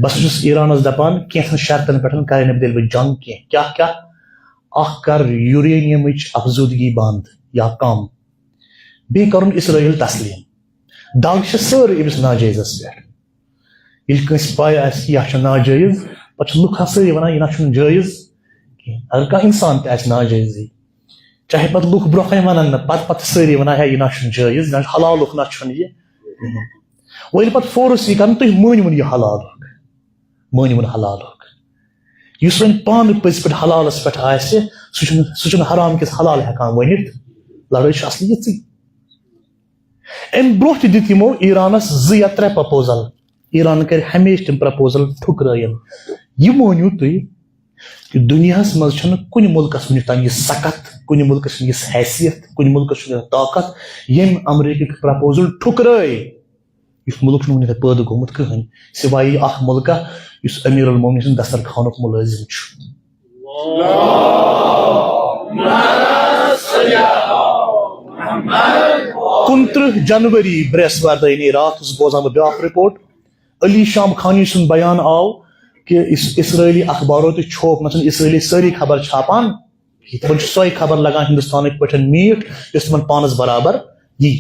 بہٕ ہسا چھُس ایرانس دپان، کینٛژھن شرطن پٮ۪ٹھ کرے نہٕ بہٕ تیٚلہِ وۄنۍ جنگ کینٛہہ۔ کیٛاہ کیٛاہ؟ اکھ کر یورینیمٕچ افزودگی بنٛد یا کم، بیٚیہِ کرُن اسرائیل تسلیم۔ دگ چھِ سٲرٕے أمِس ناجٲیزس پٮ۪ٹھ۔ ییٚلہِ کٲنٛسہِ پَے آسہِ کہِ یہِ چھُ ناجٲیز، پَتہٕ چھِ لُکھ سٲری وَنان، "یہِ نہ چھُنہٕ جٲیز کینٛہہ۔" اگر کانٛہہ اِنسان تہِ آسہِ ناجٲیزٕے، چاہے پَتہٕ لُکھ برونٛہہ کَنہِ وَنَن نہٕ، پَتہٕ، پَتہٕ چھِ سٲری وَنان، "ہے، یہِ نہ چھُنہٕ جٲیز، یہِ نہ چھُ حلالُک نہ چھُنہٕ یہِ کِہیٖنۍ۔" وۄنۍ ییٚلہِ پَتہٕ فورس یی کَرنہٕ، "تُہۍ مٲنِوُن یہِ حلالُک، مٲنِوُن حلالُک۔" یُس وۄنۍ پانہٕ پٔزۍ پٲٹھۍ حلالَس پٮ۪ٹھ آسہِ، سُہ چھُنہٕ، سُہ چھُنہٕ حرام کِس حلال ہٮ۪کان ؤنِتھ۔ لڑٲے چھِ اَصلی یِژٕے۔ امہِ برونٛہہ تہِ دِتۍ یِمو ایرانس زٕ یا ترٛےٚ پرپوزل۔ ایران کرِ ہمیشہِ تِم پرپوزل ٹھُکرٲیِن۔ یہِ مٲنِو تُہۍ کہِ دُنیاہس منٛز چھُنہٕ کُنہِ مُلکس وُنیُک تام یہِ سکت، کُنہِ مُلکس چھُنہٕ یِژھ حیثیت، کُنہِ مُلکس چھُنہٕ یہِ طاقت، ییٚمۍ امریکہٕکۍ پرپوزل ٹھُکرٲے۔ یُتھ مُلک چھُنہٕ وُنیُک تام پٲدٕ گوٚمُت کٕہٕنۍ، سوائے اکھ مُلکہ یُس امیر المومنین سٕنٛدِ دسترخانُک مُلٲزِم چھُ۔ کُنترٕہ جنوری، برٛیسوارِ دۄہ، یعنی راتھ اوسُس بوزان بہٕ بیٛاکھ رپورٹ۔ علی شام خانی سُنٛد بیان آو کہِ اس-، اسرائیلی اخبارو تہِ چھوپ، مثلاً اسرائیلی سٲری خبر چھاپان، تِمن چھِ سۄے خبر لگان ہندوستانٕکۍ پٲٹھۍ میٖٹھ، یۄس تِمن پانس برابر یی۔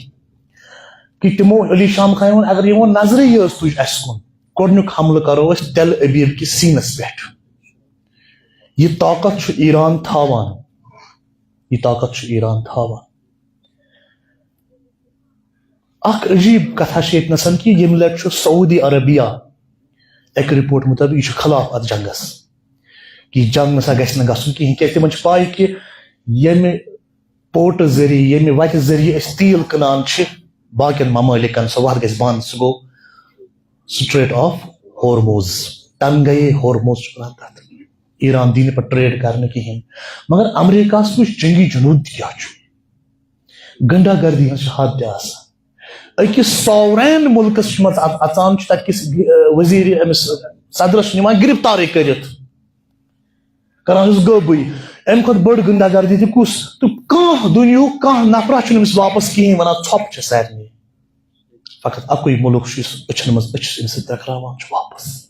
کہ تِمو علی شام خانیو ووٚن، اگر یِمو نظرٕے یٲژ تُج اَسہِ کُن، گۄڈٕنیُک حملہٕ کرو أسۍ تل ابیب کِس سیٖنس پٮ۪ٹھ۔ یہِ طاقت چھُ ایران تھاوان، یہِ طاقت چھُ ایران تھاوان۔ اکھ عجیب کتھا چھِ ییٚتہِ نسن کہ ییٚمہِ لٹہِ چھُ سعودی عربیہ اکہِ رپورٹ مطٲبق یہِ چھُ خلاف اتھ جنگس، کہ یہِ جنگ نسا گژھِ نہٕ گژھُن کہیٖنۍ، کیازِ تِمن چھِ پاے کہ ییٚمہِ پورٹ ذٔریعہٕ، ییٚمہِ وتہِ ذٔریعہٕ أسۍ تیل کٕنان چھِ باقین ممٲلکن، سۄ وتھ گژھِ بند۔ سُہ گوٚو Strait of Hormuz، تنگے ہورموز چھِ ونان تتھ۔ ایران دِیہِ نہٕ پتہٕ ٹریڈ کرنہٕ کہیٖنۍ۔ مگر امریکہس وٕچھ جنگی جنوٗد تہِ کیٛاہ چھُ، غنڈہ گردی ہٕنٛز چھِ حد تہِ آسان۔ أکِس ساورین مُلکس چھِ منٛز اَژ-، اَژان چھُ تَتہِ کِس، ٲ، وزیٖر أمِس صدرس چھِ نِوان گرفتارٕے کٔرِتھ، کران چھُس غٲبٕے۔ اَمہِ کھۄتہٕ بٔڑ غنڈہ گردی تہِ کُس؟ تہٕ کانٛہہ دُنیاہُک کانٛہہ نفرا چھُنہٕ أمِس واپس کِہیٖنۍ ونان، ژھۄپہٕ چھِ سارنٕے۔ فقط اَکُے مُلک چھُ یُس أچھن منٛز أچھ چھُس أمِس سۭتۍ ٹکراوان چھُ واپس۔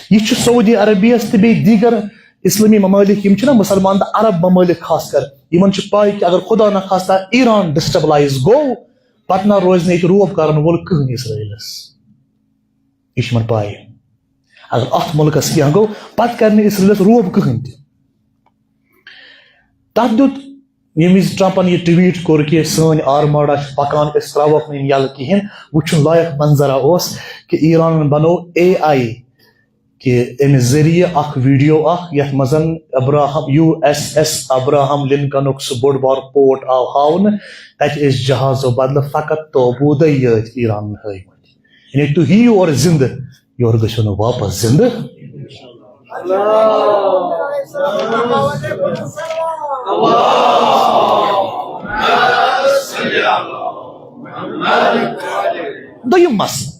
یہِ چھُ سعودی عربیس تہٕ بیٚیہِ دیٖگر اسلٲمی ممٲلِک، یِم چھِنہ مُسلمان تہٕ عرب ممٲلِک خاص کر، یِمن چھِ پاے کہِ اگر خدا نخواستہ ایران ڈسٹیبلائز گوٚو، پتہٕ نہ روزِ نہٕ ییٚتہِ روب کرن وول کٕہٕنۍ اسرائیلس۔ یہِ چھِ یِمن پاے۔ اگر اتھ مُلکس کینٛہہ گوٚو، پتہٕ کرِ نہٕ اسرائیلس روب کٕہٕنۍ تہِ۔ تتھ دیُت، ییٚمہِ وِزِ ٹرمپن یہِ ٹویٹ کوٚر کہِ سٲنۍ آرماڈا چھِ پکان، أسۍ تراوکھ نہٕ یِم یَلہٕ کِہیٖنۍ، وٕچھُن لایق منظرا اوس کہِ ایرانن بنوو اے آی کہِ امہِ ذٔریعہٕ اکھ ویڈیو اکھ، یتھ منٛز Abraham, U S S Abraham لنکنُک سُہ بوٚڑ بار پورٹ آو ہاونہٕ۔ تتہِ ٲسۍ جہازو بدلہٕ فقط توبوٗدے یٲتۍ ایرانن ہٲومٕتۍ۔ یعنی تُہۍ یِیِو اورٕ زِندٕ، یورٕ گٔژھِو نہٕ واپس زِندٕ۔ دوٚیِم مسلہٕ،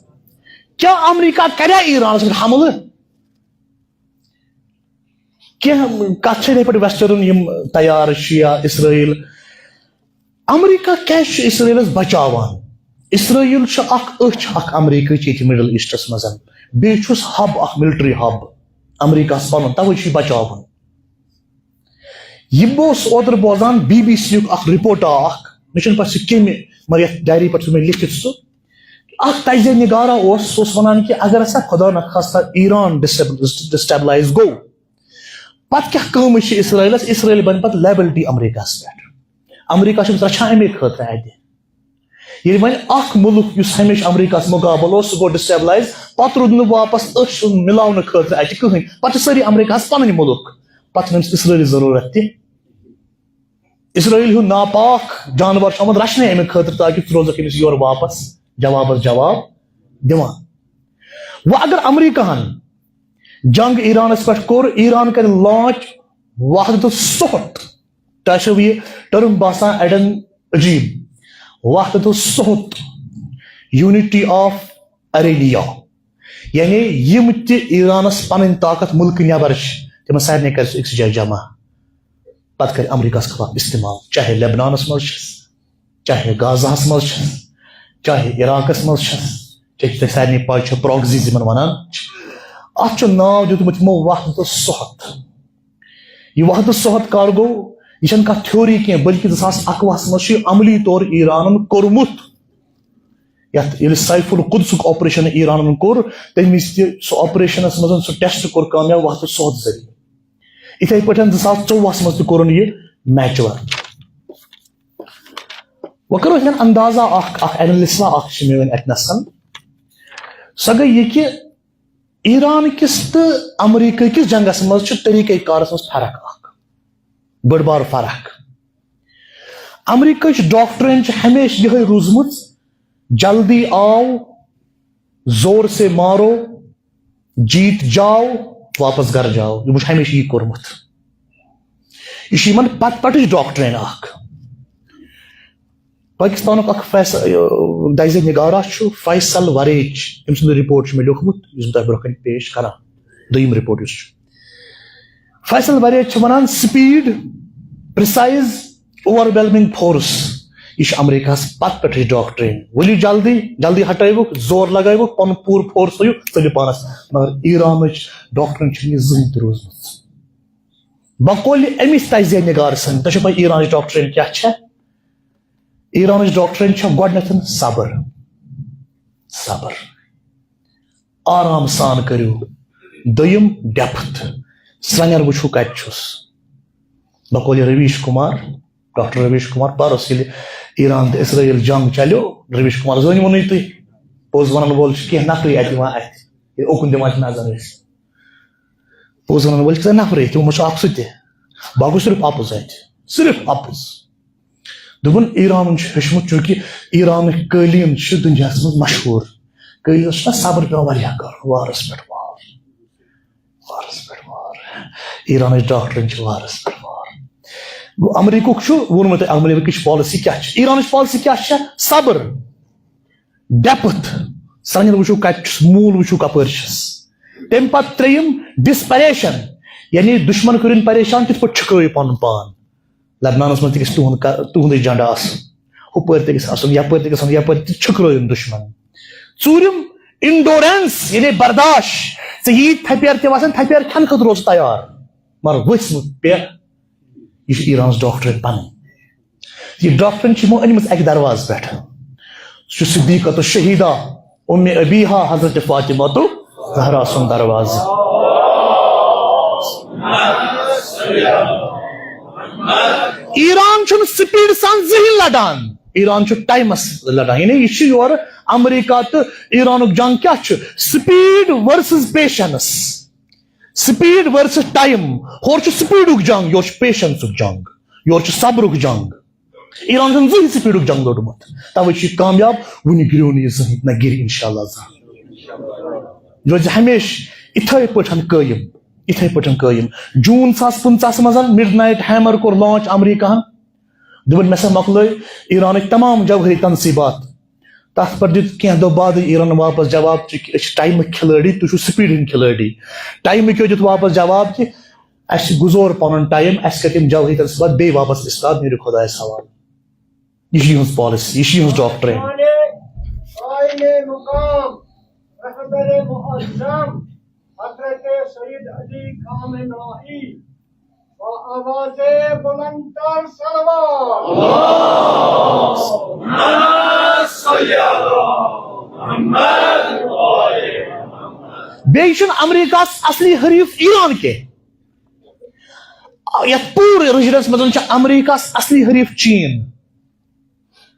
کیٛاہ امریکہ کریا ایرانس پٮ۪ٹھ حملہٕ؟ کینٛہہ کتھ چھِ یِتھے پٲٹھۍ ویسٹرن یِم تیار چھِ یا اسرائیل، امریکہ کیازِ چھُ اسرائیلس بچاوان؟ اسرائیل چھُ اکھ أچھ اکھ امریکہٕچ ییٚتہِ مڈل ایسٹس منٛز، بیٚیہِ چھُس ہب اکھ، ملٹری ہب امریکہس پنُن، توے چھُ یہِ بچاوان۔ یہِ بہٕ اوسُس اوترٕ بوزان بی بی سی یُک اکھ رپورٹا اکھ، مےٚ چھُنہٕ پتہ سُہ کمہِ، مگر یتھ ڈایری پٮ۪ٹھ چھُ مےٚ لیکھِتھ سُہ، اکھ تجزیہ نگارا اوس، سُہ اوس ونان کہِ اگر ہسا خدا نخواستہ ایران ڈسٹیبلائز گوٚو، پتہٕ کیٛاہ کٲمٕے چھِ اسرائیلس؟ اسرائیل بنہِ پتہٕ لیبلٹی امریکہس پٮ۪ٹھ۔ امریکہ چھُ رچھان امے خٲطرٕ اتہِ۔ ییٚلہِ وۄنۍ اکھ مُلک یُس ہمیشہِ امریکہس مقابل اوس، سُہ گوٚو ڈسٹیبلائز، پتہٕ روٗد نہٕ واپس أچھ مِلاونہٕ خٲطرٕ اتہِ کٕہٕنۍ، پتہٕ چھِ سٲری امریکہس پنٕنۍ مُلک، پتہٕ چھُنہٕ أمِس اسرائیلٕچ ضروٗرت تہِ۔ اسرائیل ہیوٗ ناپاک جانور چھُ آمُت رچھنہٕ امہِ خٲطرٕ تاکہِ ژٕ روزکھ أمِس یورٕ واپس جوابس جواب دِوان۔ وۄنۍ اگر امریکہن جنگ ایرانس پٮ۪ٹھ کوٚر، ایران کرِ لانچ وحدت الصحت۔ تۄہہِ چھو یہِ ٹرم باسان اڑٮ۪ن عجیب؟ وحدت الصحت، یونٹی آف اریلیا، یعنی یِم تہِ ایرانس پنٕنۍ طاقت مُلکہٕ نٮ۪بر چھِ، تِمن سارنٕے کرِ سُہ أکسٕے جایہِ جمع۔ پتہٕ کرِ امریکہس خلاف استعمال، چاہے لبنانس منٛز چھس، چاہے غازہس منٛز چھس، چاہے عراقس منٛز چھس، چاہے تۄہہِ سارنٕے پاے چھو پراکزیز یِمن ونان چھِ۔ اتھ چھُ ناو دیُتمُت یِمو وحدت الصحت۔ یہِ وحدت الصحت کر گوٚو؟ یہِ چھنہٕ کانٛہہ تھیوری کینٛہہ، بلکہِ زٕ ساس اکوُہس منٛز چھُ یہِ عملی طور ایرانن کوٚرمُت۔ یتھ ییٚلہِ سیف القدسُک آپریشن ایرانن کوٚر، تمہِ وِزِ تہِ سُہ آپریشنس منٛز سُہ ٹیسٹ کوٚر کامیاب وحدت الصحت ذٔریعہٕ۔ یِتھے پٲٹھۍ زٕ ساس ژوٚوُہس منٛز تہِ کوٚرُن یہِ میچور۔ وۄنۍ کرو أسۍ اندازہ اکھ، اکھ انالسا اکھ چھِ مےٚ وۄنۍ اتہِ نسن۔ سۄ گٔے یہِ کہِ ایران کِس تہٕ امریکہ کِس جنگس منٛز چھُ طریقہ کارس منٛز فرق اکھ، بٔڑ بار فرق۔ امریکہٕچ ڈاکٹرین چھِ ہمیشہِ یِہے روٗزمٕژ، جلدی آو، زور سے مارو، جیت جاو، واپس گھر جاو۔ یِمو چھُ ہمیشہِ یی کوٚرمُت۔ یہِ چھُ یِمن پتہٕ پٮ۪ٹھٕچ ڈاکٹرین اکھ۔ پاکستانُک اکھ فیص-، یہِ دزِ نگارا چھُ فیصل وریچ، أمۍ سُنٛد رپورٹ چھُ مےٚ لیوٗکھمُت، یُس بہٕ تۄہہِ برونٛہہ کنہِ پیش کران۔ دوٚیِم رپورٹ یُس چھُ، فیصل وریچ چھُ ونان، speed, precise, over whelming force. یہِ چھُ امریکہس پتہٕ پٮ۪ٹھٕچ ڈاکٹرین۔ ؤلِو جلدی، جلدی ہٹٲیوُکھ، زور لگٲیوُکھ، پنُن پوٗرٕ فورس تھٲیِو، ژٔلِو پانس۔ مگر ایرانٕچ ڈاکٹرین چھنہٕ یہِ زٕہٕنۍ تہِ روٗزمٕژ۔ بقولِ أمِس تجزیہ نگار سٕنٛدِ، تۄہہِ چھو پاے ایرانٕچ ڈاکٹرین کیٛاہ چھےٚ؟ ایرانٕچ ڈاکٹرین چھےٚ گۄڈٕنیتھ صبر۔ صبر۔ آرام سان کٔرِو۔ دوٚیِم، ڈیپتھ، سرٛنٮ۪ر وٕچھِو کَتہِ چھُس۔ بقولِ رویش کمار، ڈاکٹر رویش کمار، پَرُس ییٚلہِ ایران تہٕ اسرائیل جنگ چلیو، رویش کمار زٲنۍ ووٚنُے تُہۍ، پوٚز وَنَن وول چھُ کینٛہہ نفرٕے اَتہِ یِوان اَتھِ، ییٚلہِ اوکُن دِوان چھِ نظر أسۍ۔ پوٚز وَنَن وٲلۍ چھِ نفرٕے، تِمو منٛز چھُ اَکھ سُہ تہِ۔ باقٕے صرف اَپُز اَتہِ، صرف اَپُز۔ دوٚپُن، ایرانَن چھُ ہیوٚچھمُت، چوٗنٛکہِ ایرانٕکۍ قٲلیٖن چھِ دُنیاہَس منٛز مشہوٗر۔ قٲلیٖنَس چھُنہ صبر پٮ۪وان واریاہ کَرُن، وارَس پٮ۪ٹھ وار، وارَس پٮ۪ٹھ وار۔ ایرانٕکۍ ڈاکٹرَن چھِ وارَس پٮ۪ٹھ وار۔ گوٚو، امریکُک چھُ ووٚنمُت تۄہہِ، امریکٕچ پالیسی کیٛاہ چھِ، ایرانٕچ پالیسی کیٛاہ چھےٚ؟ صبر، ڈیپتھ، سرٛنٮ۪ر وٕچھِو کَتہِ چھُس، موٗل وٕچھِو کَپٲرۍ چھُس۔ تَمہِ پَتہٕ ترٛیٚیِم، ڈسپریشن، یعنی دُشمن کٔرِن پریشان، تِتھ پٲٹھۍ چھُکرٲیِو پَنُن پان۔ لبنانس منٛز تہِ گژھِ تُہُنٛد کا-، تُہُنٛدُے جنڈٕ آسُن، ہُپٲرۍ تہِ گژھِ آسُن، یپٲرۍ تہِ گژھِ آسُن، یپٲرۍ تہِ چھُکرٲیِن دُشمن۔ ژوٗرِم، انڈورنس، یعنی برداشت۔ ژےٚ یی تھپیر تہِ وسان، تھپیر کھٮ۪نہٕ خٲطرٕ روز تیار، مگر ؤسۍ مہٕ پیٚہ۔ یہِ چھُ ایرانس ڈاکٹرن پنٕنۍ۔ یہِ ڈاکٹرن چھِ یِمو أنمٕژ اکہِ دروازٕ پٮ۪ٹھ۔ سُہ چھُ صدیقہ تہٕ شہیدہ ام ابیہا حضرت فاطمہ تہٕ زہرا سُنٛد دروازٕ۔ ایران چھُنہٕ سپیڈ سان زٕہٕنۍ لڑان، ایران چھُ ٹایمس لڑان۔ یعنی یہِ چھُ یورٕ امریکہ تہٕ ایرانُک جنگ کیٛاہ چھُ؟ Speed versus patience, speed versus time. ہورٕ چھُ سپیڈُک جنگ، یورٕ چھُ پیشنسُک جنگ، یورٕ چھُ صبرُک جنگ۔ ایران چھُنہٕ زٕہٕنۍ سپیڈُک جنگ لوٚڑمُت، توے چھُ یہِ کامیاب۔ وُنہِ گریو نہٕ یہِ زٕہٕنۍ، نہ گرِ انشاءاللہ زانٛہہ۔ یہِ روزِ ہمیشہِ اِتھے پٲٹھۍ قٲیِم، اِتھے پٲٹھۍ قٲیِم۔ جوٗن زٕ ساس پٕنٛژٕہس منٛز مڈ نایٹ ہیمر کوٚر لانچ امریکہن۔ دوٚپُن، مےٚ سا مۄکلٲے ایرانٕکۍ تمام جوہری تنصیبات۔ تتھ پٮ۪ٹھ دیُت کینٛہہ دۄہ بعدٕے ایران واپس جواب کہِ أسۍ چھِ ٹایمٕکۍ کھلٲڑی، تُہۍ چھِو سپیڈ ہٕنٛدۍ کھلٲڑی۔ ٹایمٕکۍ یوت دیُت واپس جواب کہِ اَسہِ گُزور پنُن ٹایم، اَسہِ کٔرۍ تِم جوہری تنصیبات بیٚیہِ واپس استاد، نیرِ خۄدایس حوالہٕ۔ یہِ چھِ یِہٕنٛز پالیسی، یہِ چھِ یِہٕنٛز ڈاکٹرین۔ قائم مقام رہبر معظم حضرت سید علی خامنائی با آواز بلندتر صلوات۔ بیٚیہِ چھُنہٕ امریکہس اصلی حریف ایران کینٛہہ۔ یتھ پوٗرٕ ریجنس منٛز چھُ امریکہس اصلی حریف چین۔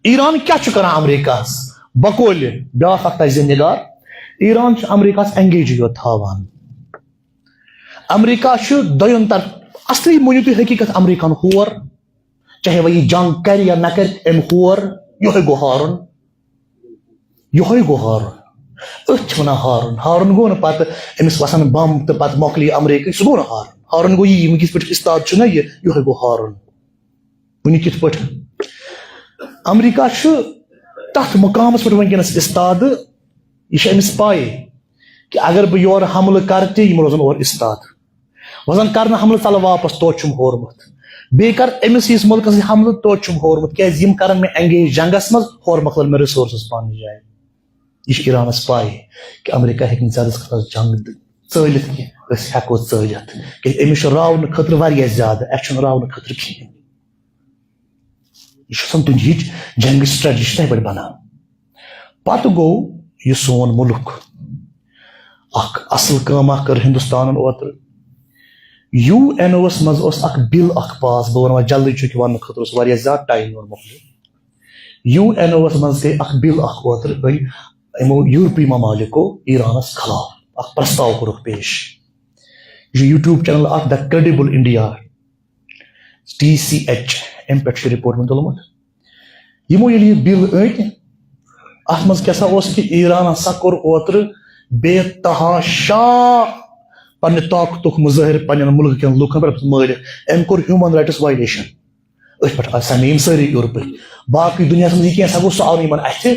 ایران کیٛاہ چھُ کران امریکہس؟ بقولِ بیٛاکھ اکھ تجزیہ نگار، ایران چھُ امریکہس انگیجٕے یوت تھاوان۔ امریکہ چھُ دۄین طرف، اصلی مٲنِو تُہۍ حقیقت، امریکہن ہور، چاہے وۄنۍ یہِ جنگ کرِ یا نہ کرِ، أمۍ ہور، یِہوٚے گوٚو ہارُن۔ یِہوٚے گوٚو ہارُن۔ أتھۍ چھِ وَنان ہارُن۔ ہارُن گوٚو نہٕ پَتہٕ أمِس وَسان بم تہٕ پَتہٕ مۄکلہِ یہِ امریکہ، سُہ گوٚو نہٕ ہارُن۔ ہارُن گوٚو یی، ییٚمِس پٮ۪ٹھ اُستاد چھُنہ یہِ، یِہوٚے گوٚو ہارُن۔ وٕنہِ کِتھ پٲٹھۍ؟ امریکہ چھُ تَتھ مُقامَس پٮ۪ٹھ وٕنکیٚنَس اِستادٕ، یہِ چھِ أمِس پَے کہِ اگر بہٕ یورٕ حملہٕ کَرٕ تہِ، یِم روزَن اورٕ اِستاد۔ وۄنۍ زَن کَرنہٕ حملہٕ، ژَلہٕ واپَس، توتہِ چھُم ہورمُت۔ بیٚیہِ کَرٕ أمِس یِس مُلکَس سۭتۍ حملہٕ، توتہِ چھُم ہورمُت۔ کیٛازِ یِم کَرَن مےٚ engage جنٛگَس منٛز، ہورٕ مۄکلَن مےٚ resources پنٛنہِ جایہِ۔ یہِ چھِ ایرانَس پَے کہِ امریکہ ہیٚکہِ نہٕ زیادَس کالَس جنٛگ ژٲلِتھ کینٛہہ، أسۍ ہٮ۪کو ژٲلِتھ۔ کیٛازِ أمِس چھُ راونہٕ خٲطرٕ واریاہ زیادٕ، اَسہِ چھُنہٕ راونہٕ خٲطرٕ کِہیٖنۍ۔ یہِ چھُ آسان دُنیہٕچ جنگی strategy چھِ تِتھَے پٲٹھۍ بنان۔ پتہٕ گوٚو یہِ سون مُلک۔ اکھ اصل کٲم اکھ کٔر ہندوستانن اوترٕ۔ یوٗ این اووَس منٛز اوس اکھ بل اکھ پاس، بہٕ ونہٕ وۄنۍ جلدی، چونکہ وننہٕ خٲطرٕ اوس واریاہ زیادٕ ٹایم یِوان مۄکلہِ۔ یوٗ این اووَس منٛز گٔے اکھ بل اکھ اوترٕ، أنۍ یِمو یورپی ممالکو ایرانس خلاف اکھ پرستاو کوٚرُکھ پیش۔ یہِ چھُ YouTube channel اکھ، The Credible India، T C H, اَمہِ پٮ۪ٹھ چھُ رپورٹ مےٚ تُلمُت۔ یِمو ییٚلہِ یہِ بِل أنۍ، اَتھ منٛز کیٛاہ سا اوس کہِ ایران ہسا کوٚر اوترٕ بے تحاشا پننہِ طاقتُک مظٲہرٕ پننٮ۪ن مُلکہٕ کٮ۪ن لُکن پٮ۪ٹھ مٲرِتھ۔ أمۍ کوٚر human rights violation۔ أتھۍ پٮ۪ٹھ آسہِ ہا مےٚ یِم سٲری یورپٕکۍ۔ باقٕے دُنیاہَس منٛز یہِ کینٛہہ سا گوٚو سُہ آو نہٕ یِمن اَتھِ۔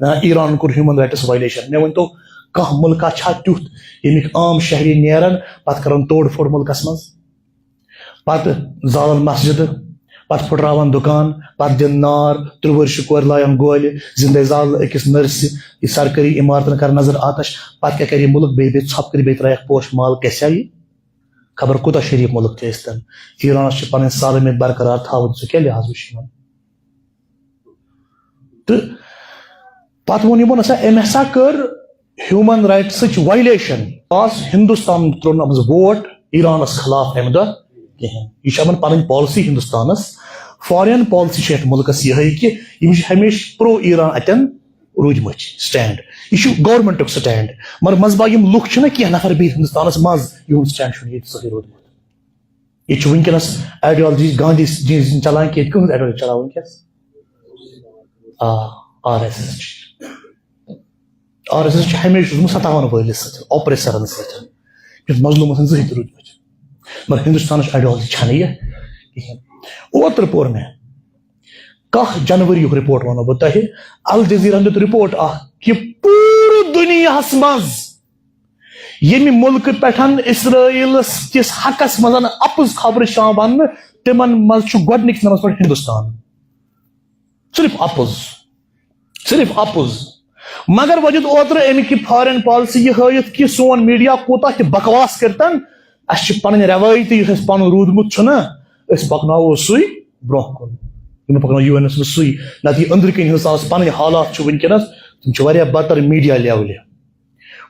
نہ، ایرانن کوٚر human rights violation۔ مےٚ ؤنۍ تو، کانٛہہ مُلکہ چھا تیُتھ، ییٚمِکۍ عام شہری نیرن، پتہٕ کرن توڑ پھوڑ مُلکس منٛز؟ پتہٕ زالن مسجدٕ، پتہٕ پھٕٹراون دُکان، پتہٕ دِن نار، ترٛےٚ وُہٕرۍ چھِ کورِ لایان گولہِ، زندے زالہٕ أکِس نٔرسہِ، یہِ سرکٲری عمارتن کر نظر آتش، پتہٕ کیٛاہ کرِ یہِ مُلک؟ بیٚیہِ بیٚیہِ ژھۄپہٕ کٔرِتھ بیٚیہِ ترٛایَکھ پوش مال، گژھِ ہا یہِ؟ خبر کوٗتاہ شریٖف مُلک چھُ ٲسۍتن۔ ایرانس چھِ پنٕنۍ سالمیت برقرار تھاوٕنۍ، ژٕ کیٛاہ لحاظ وٕچھ یِمن؟ تہٕ پتہٕ ووٚن یِمو، نسا أمۍ ہسا کٔر ہیومن رایٹسٕچ وایلیشن۔ آز ہندوستان ترٛوو نہٕ أمِس ووٹ ایرانس خلاف امہِ دۄہ کِہینۍ۔ یہِ چھِ یِمن پنٕنۍ پالیسی ہندوستانس۔ فارین پالیسی چھِ یتھ مُلکس یِہے کہِ یِم چھِ ہمیشہِ پرو ایران اتٮ۪ن روٗدمٕتۍ سٹینڈ۔ یہِ چھُ گورنمنٹُک سٹینڈ۔ مگر منٛزٕ باگ یِم لُکھ چھِنہ کینٛہہ نفر بِہِتھ ہندوستانس منٛز، یِہُنٛد سٹینڈ چھُنہٕ ییٚتہِ صحیح روٗدمُت۔ ییٚتہِ چھُ وٕنکیٚنَس ایڈیالجی گاندھی جی سٕنٛز چلان کہِ ییٚتہِ کٕہٕنٛز ایڈیالجی چلاوان وٕنکیٚس؟ آ، آر ایس ایس چھِ۔ آر ایس ایس چھُ ہمیشہِ روٗدمُت ستاون وٲلِس سۭتۍ، اوپریسرن سۭتۍ، یُس مظلوٗمس سۭتۍ زٕہٕے تہِ روٗدمُت۔ مگر ہندوستانٕچ ایڈیالجی چھَنہٕ یہِ کِہیٖنۍ۔ اوترٕ پوٚر مےٚ، کاہ جنوری یُک رپورٹ وَنو بہٕ تۄہہِ، الجزیرہ ہن دیُت رپورٹ اکھ کہِ پوٗرٕ دُنیاہس منٛز ییٚمہِ مُلکہٕ پٮ۪ٹھ اسرائیلس کِس حقس منٛز اپُز خبرٕ چھِ یِوان وننہٕ، تِمن منٛز چھُ گۄڈٕنِکِس نمبرس پٮ۪ٹھ ہندوستان۔ صرف اپُز، صرف اپُز۔ مگر وۄنۍ دیُت اوترٕ امہِ کہِ فارین پالیسی یہِ ہٲیِتھ کہِ سون میڈیا کوٗتاہ تہِ بکواس کٔرتن، اسہِ چھِ پنٕنۍ روایتی، یُس اسہِ پنُن روٗدمُت چھُنہ، أسۍ پکناوو سُے برونٛہہ کُن۔ یِم پکناوو یوٗ اینس منٛز سُے۔ نتہٕ یہِ أنٛدرٕ کِنۍ ہندوستانس پنٕنۍ حالات چھِ وٕنکیٚنس، تِم چھِ واریاہ بدتر میڈیا لیولہِ۔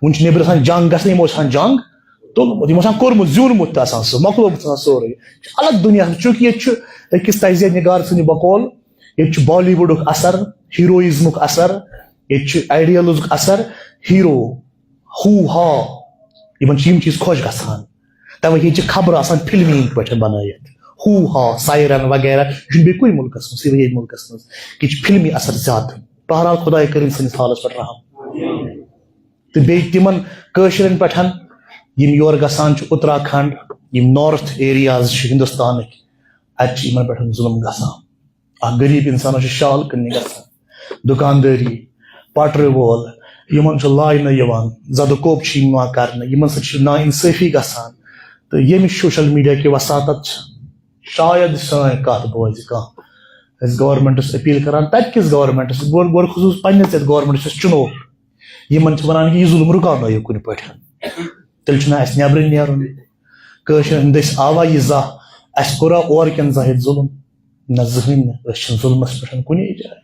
وُنہِ چھِ نیٚبرٕ آسان جنگ گژھان، یِمو چھِ آسان جنگ تُلمُت، یِمو آسان کوٚرمُت، زیوٗنمُت تہِ آسان سُہ، مۄکلومُت آسان سورُے۔ یہِ چھُ الگ دُنیا، چوٗنٛکہِ ییٚتہِ چھُ أکِس تجزیہ نگار سٕنٛدِ بقول، ییٚتہِ چھُ بالی وُڈُک اثر، ہیرویزمُک اثر، ییٚتہِ چھُ آیڈیلزُک اثر، ہیرو، ہو ہا، یِمن چھِ یِم چیٖز خۄش گژھان۔ توے ییٚتہِ چھِ خبرٕ آسان فلمی پٲٹھۍ بنٲیِتھ، ہو ہا، سائرن وغیرہ، یہِ چھُنہٕ بیٚیہِ کُنہِ مُلکس منٛز، صرف ییٚتہِ مُلکس منٛز، ییٚتہِ چھِ فلمی اثر زیادٕ۔ بہرحال، خداے کٔرِنۍ سٲنِس حالس پٮ۪ٹھ رحم۔ تہٕ بیٚیہِ تِمن کٲشرٮ۪ن پٮ۪ٹھ یِم یور گژھان چھِ، اتراکھنڈ، یِم نارتھ ایریاز چھِ ہندوستانٕکۍ، اتہِ چھِ یِمن پٮ۪ٹھ ظلم گژھان۔ اکھ غریب انسانس چھِ شال کٕننہِ گژھان، دکاندٲری، پٹرِ وول، یِمن چھُ لاینہٕ یِوان، زدٕ کوٚپ چھِ یِم یِوان کرنہٕ، یِمن سۭتۍ چھِ ناانصٲفی گژھان۔ تہٕ ییٚمہِ سوشل میڈیا کہِ وساطت چھِ شاید سٲنۍ کتھ بوزِ کانٛہہ۔ أسۍ گورنمنٹس اپیل کران، تتہِ کِس گورنمنٹس، گۄڈٕ، گۄڈٕ خصوٗص پننِس یتھ گورنمنٹس یُس چُنو، یِمن چھِ ونان کہِ یہِ ظُلم رُکاونٲیِو کُنہِ پٲٹھۍ۔ تیٚلہِ چھُنہٕ اَسہِ نٮ۪برٕ نیرُن۔ کٲشرٮ۪ن ہٕنٛدۍ دٔسۍ آوا یہِ زانٛہہ؟ اَسہِ کوٚرا اورٕ کٮ۪ن زانٛہہ ییٚتہِ ظُلم؟ نہ، زٕہٕنۍ نہٕ۔ أسۍ چھِنہٕ ظُلمَس پٮ۪ٹھ کُنی جایہِ۔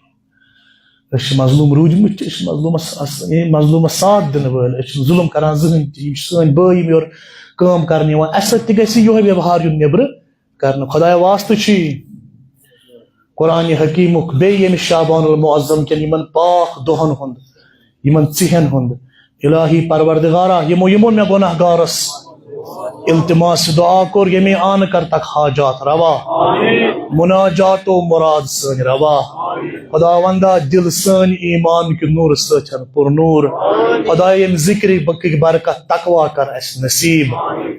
أسۍ چھِ مظلوٗم روٗدۍمٕتۍ تہِ، أسۍ چھِ مظلوٗمَس، یعنی مظلوٗمَس ساتھ دِنہٕ وٲلۍ۔ أسۍ چھِنہٕ ظُلم کَران زٕہٕنۍ تہِ۔ یِم چھِ سٲنۍ بٲے، یِم یورٕ کٲم کَرنہِ یِوان۔ اَسہِ سۭتۍ تہِ گژھِ یِہوٚے ویوہار یُن نیٚبرٕ۔ کرنہٕ۔ خدایا واسطہٕ چھی قرآن حکیمُک، بیٚیہِ ییٚمہِ شعبان المعظم کٮ۪ن یِمن پاک دۄہن ہُنٛد، یِمن ژِہٮ۪ن ہُنٛد۔ الٰہی پروردگارا، یِمو، یِمو مےٚ گۄناہ گارس التماس دعا کوٚر، ییٚمے آنہٕ کر تک حاجات روا، مناجات و مراد سٲنۍ روا۔ خداوندا، دِل سٲنۍ ایمان کہِ نوٗرٕ سۭتۍ پر نوٗر۔ خدایا، ییٚمہِ ذِکرِ بکٕکۍ برکت تقوا کر اَسہِ نصیب،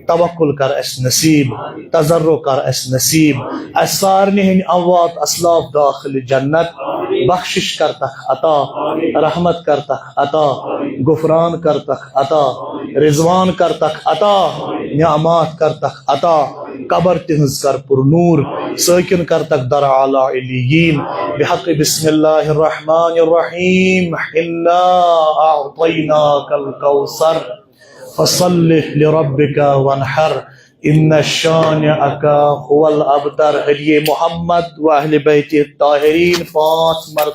توکل کر اَسہِ نصیب، تضرع کر اَسہِ نصیب۔ اَسہِ سارنٕے ہٕنٛدۍ اموات اسلاف داخل جنت بخشش کر تک عطا، رحمت کر تک عطا، غفران کر تک عطا، رضوان کر تک عطا، نعمات کر تک عطا، قبر تِہنٛز کر پر نور، سٲکِن کر تک در اعلیٰ علیین۔ بحق بسم اللہ الرحمن الرحیم، انا اعطیناک الکوثر، فصل لربک وانحر، ان شانئک هو الابتر۔ علی محمد و اہل بیتہ الطاہرین پانچ مرتبہ۔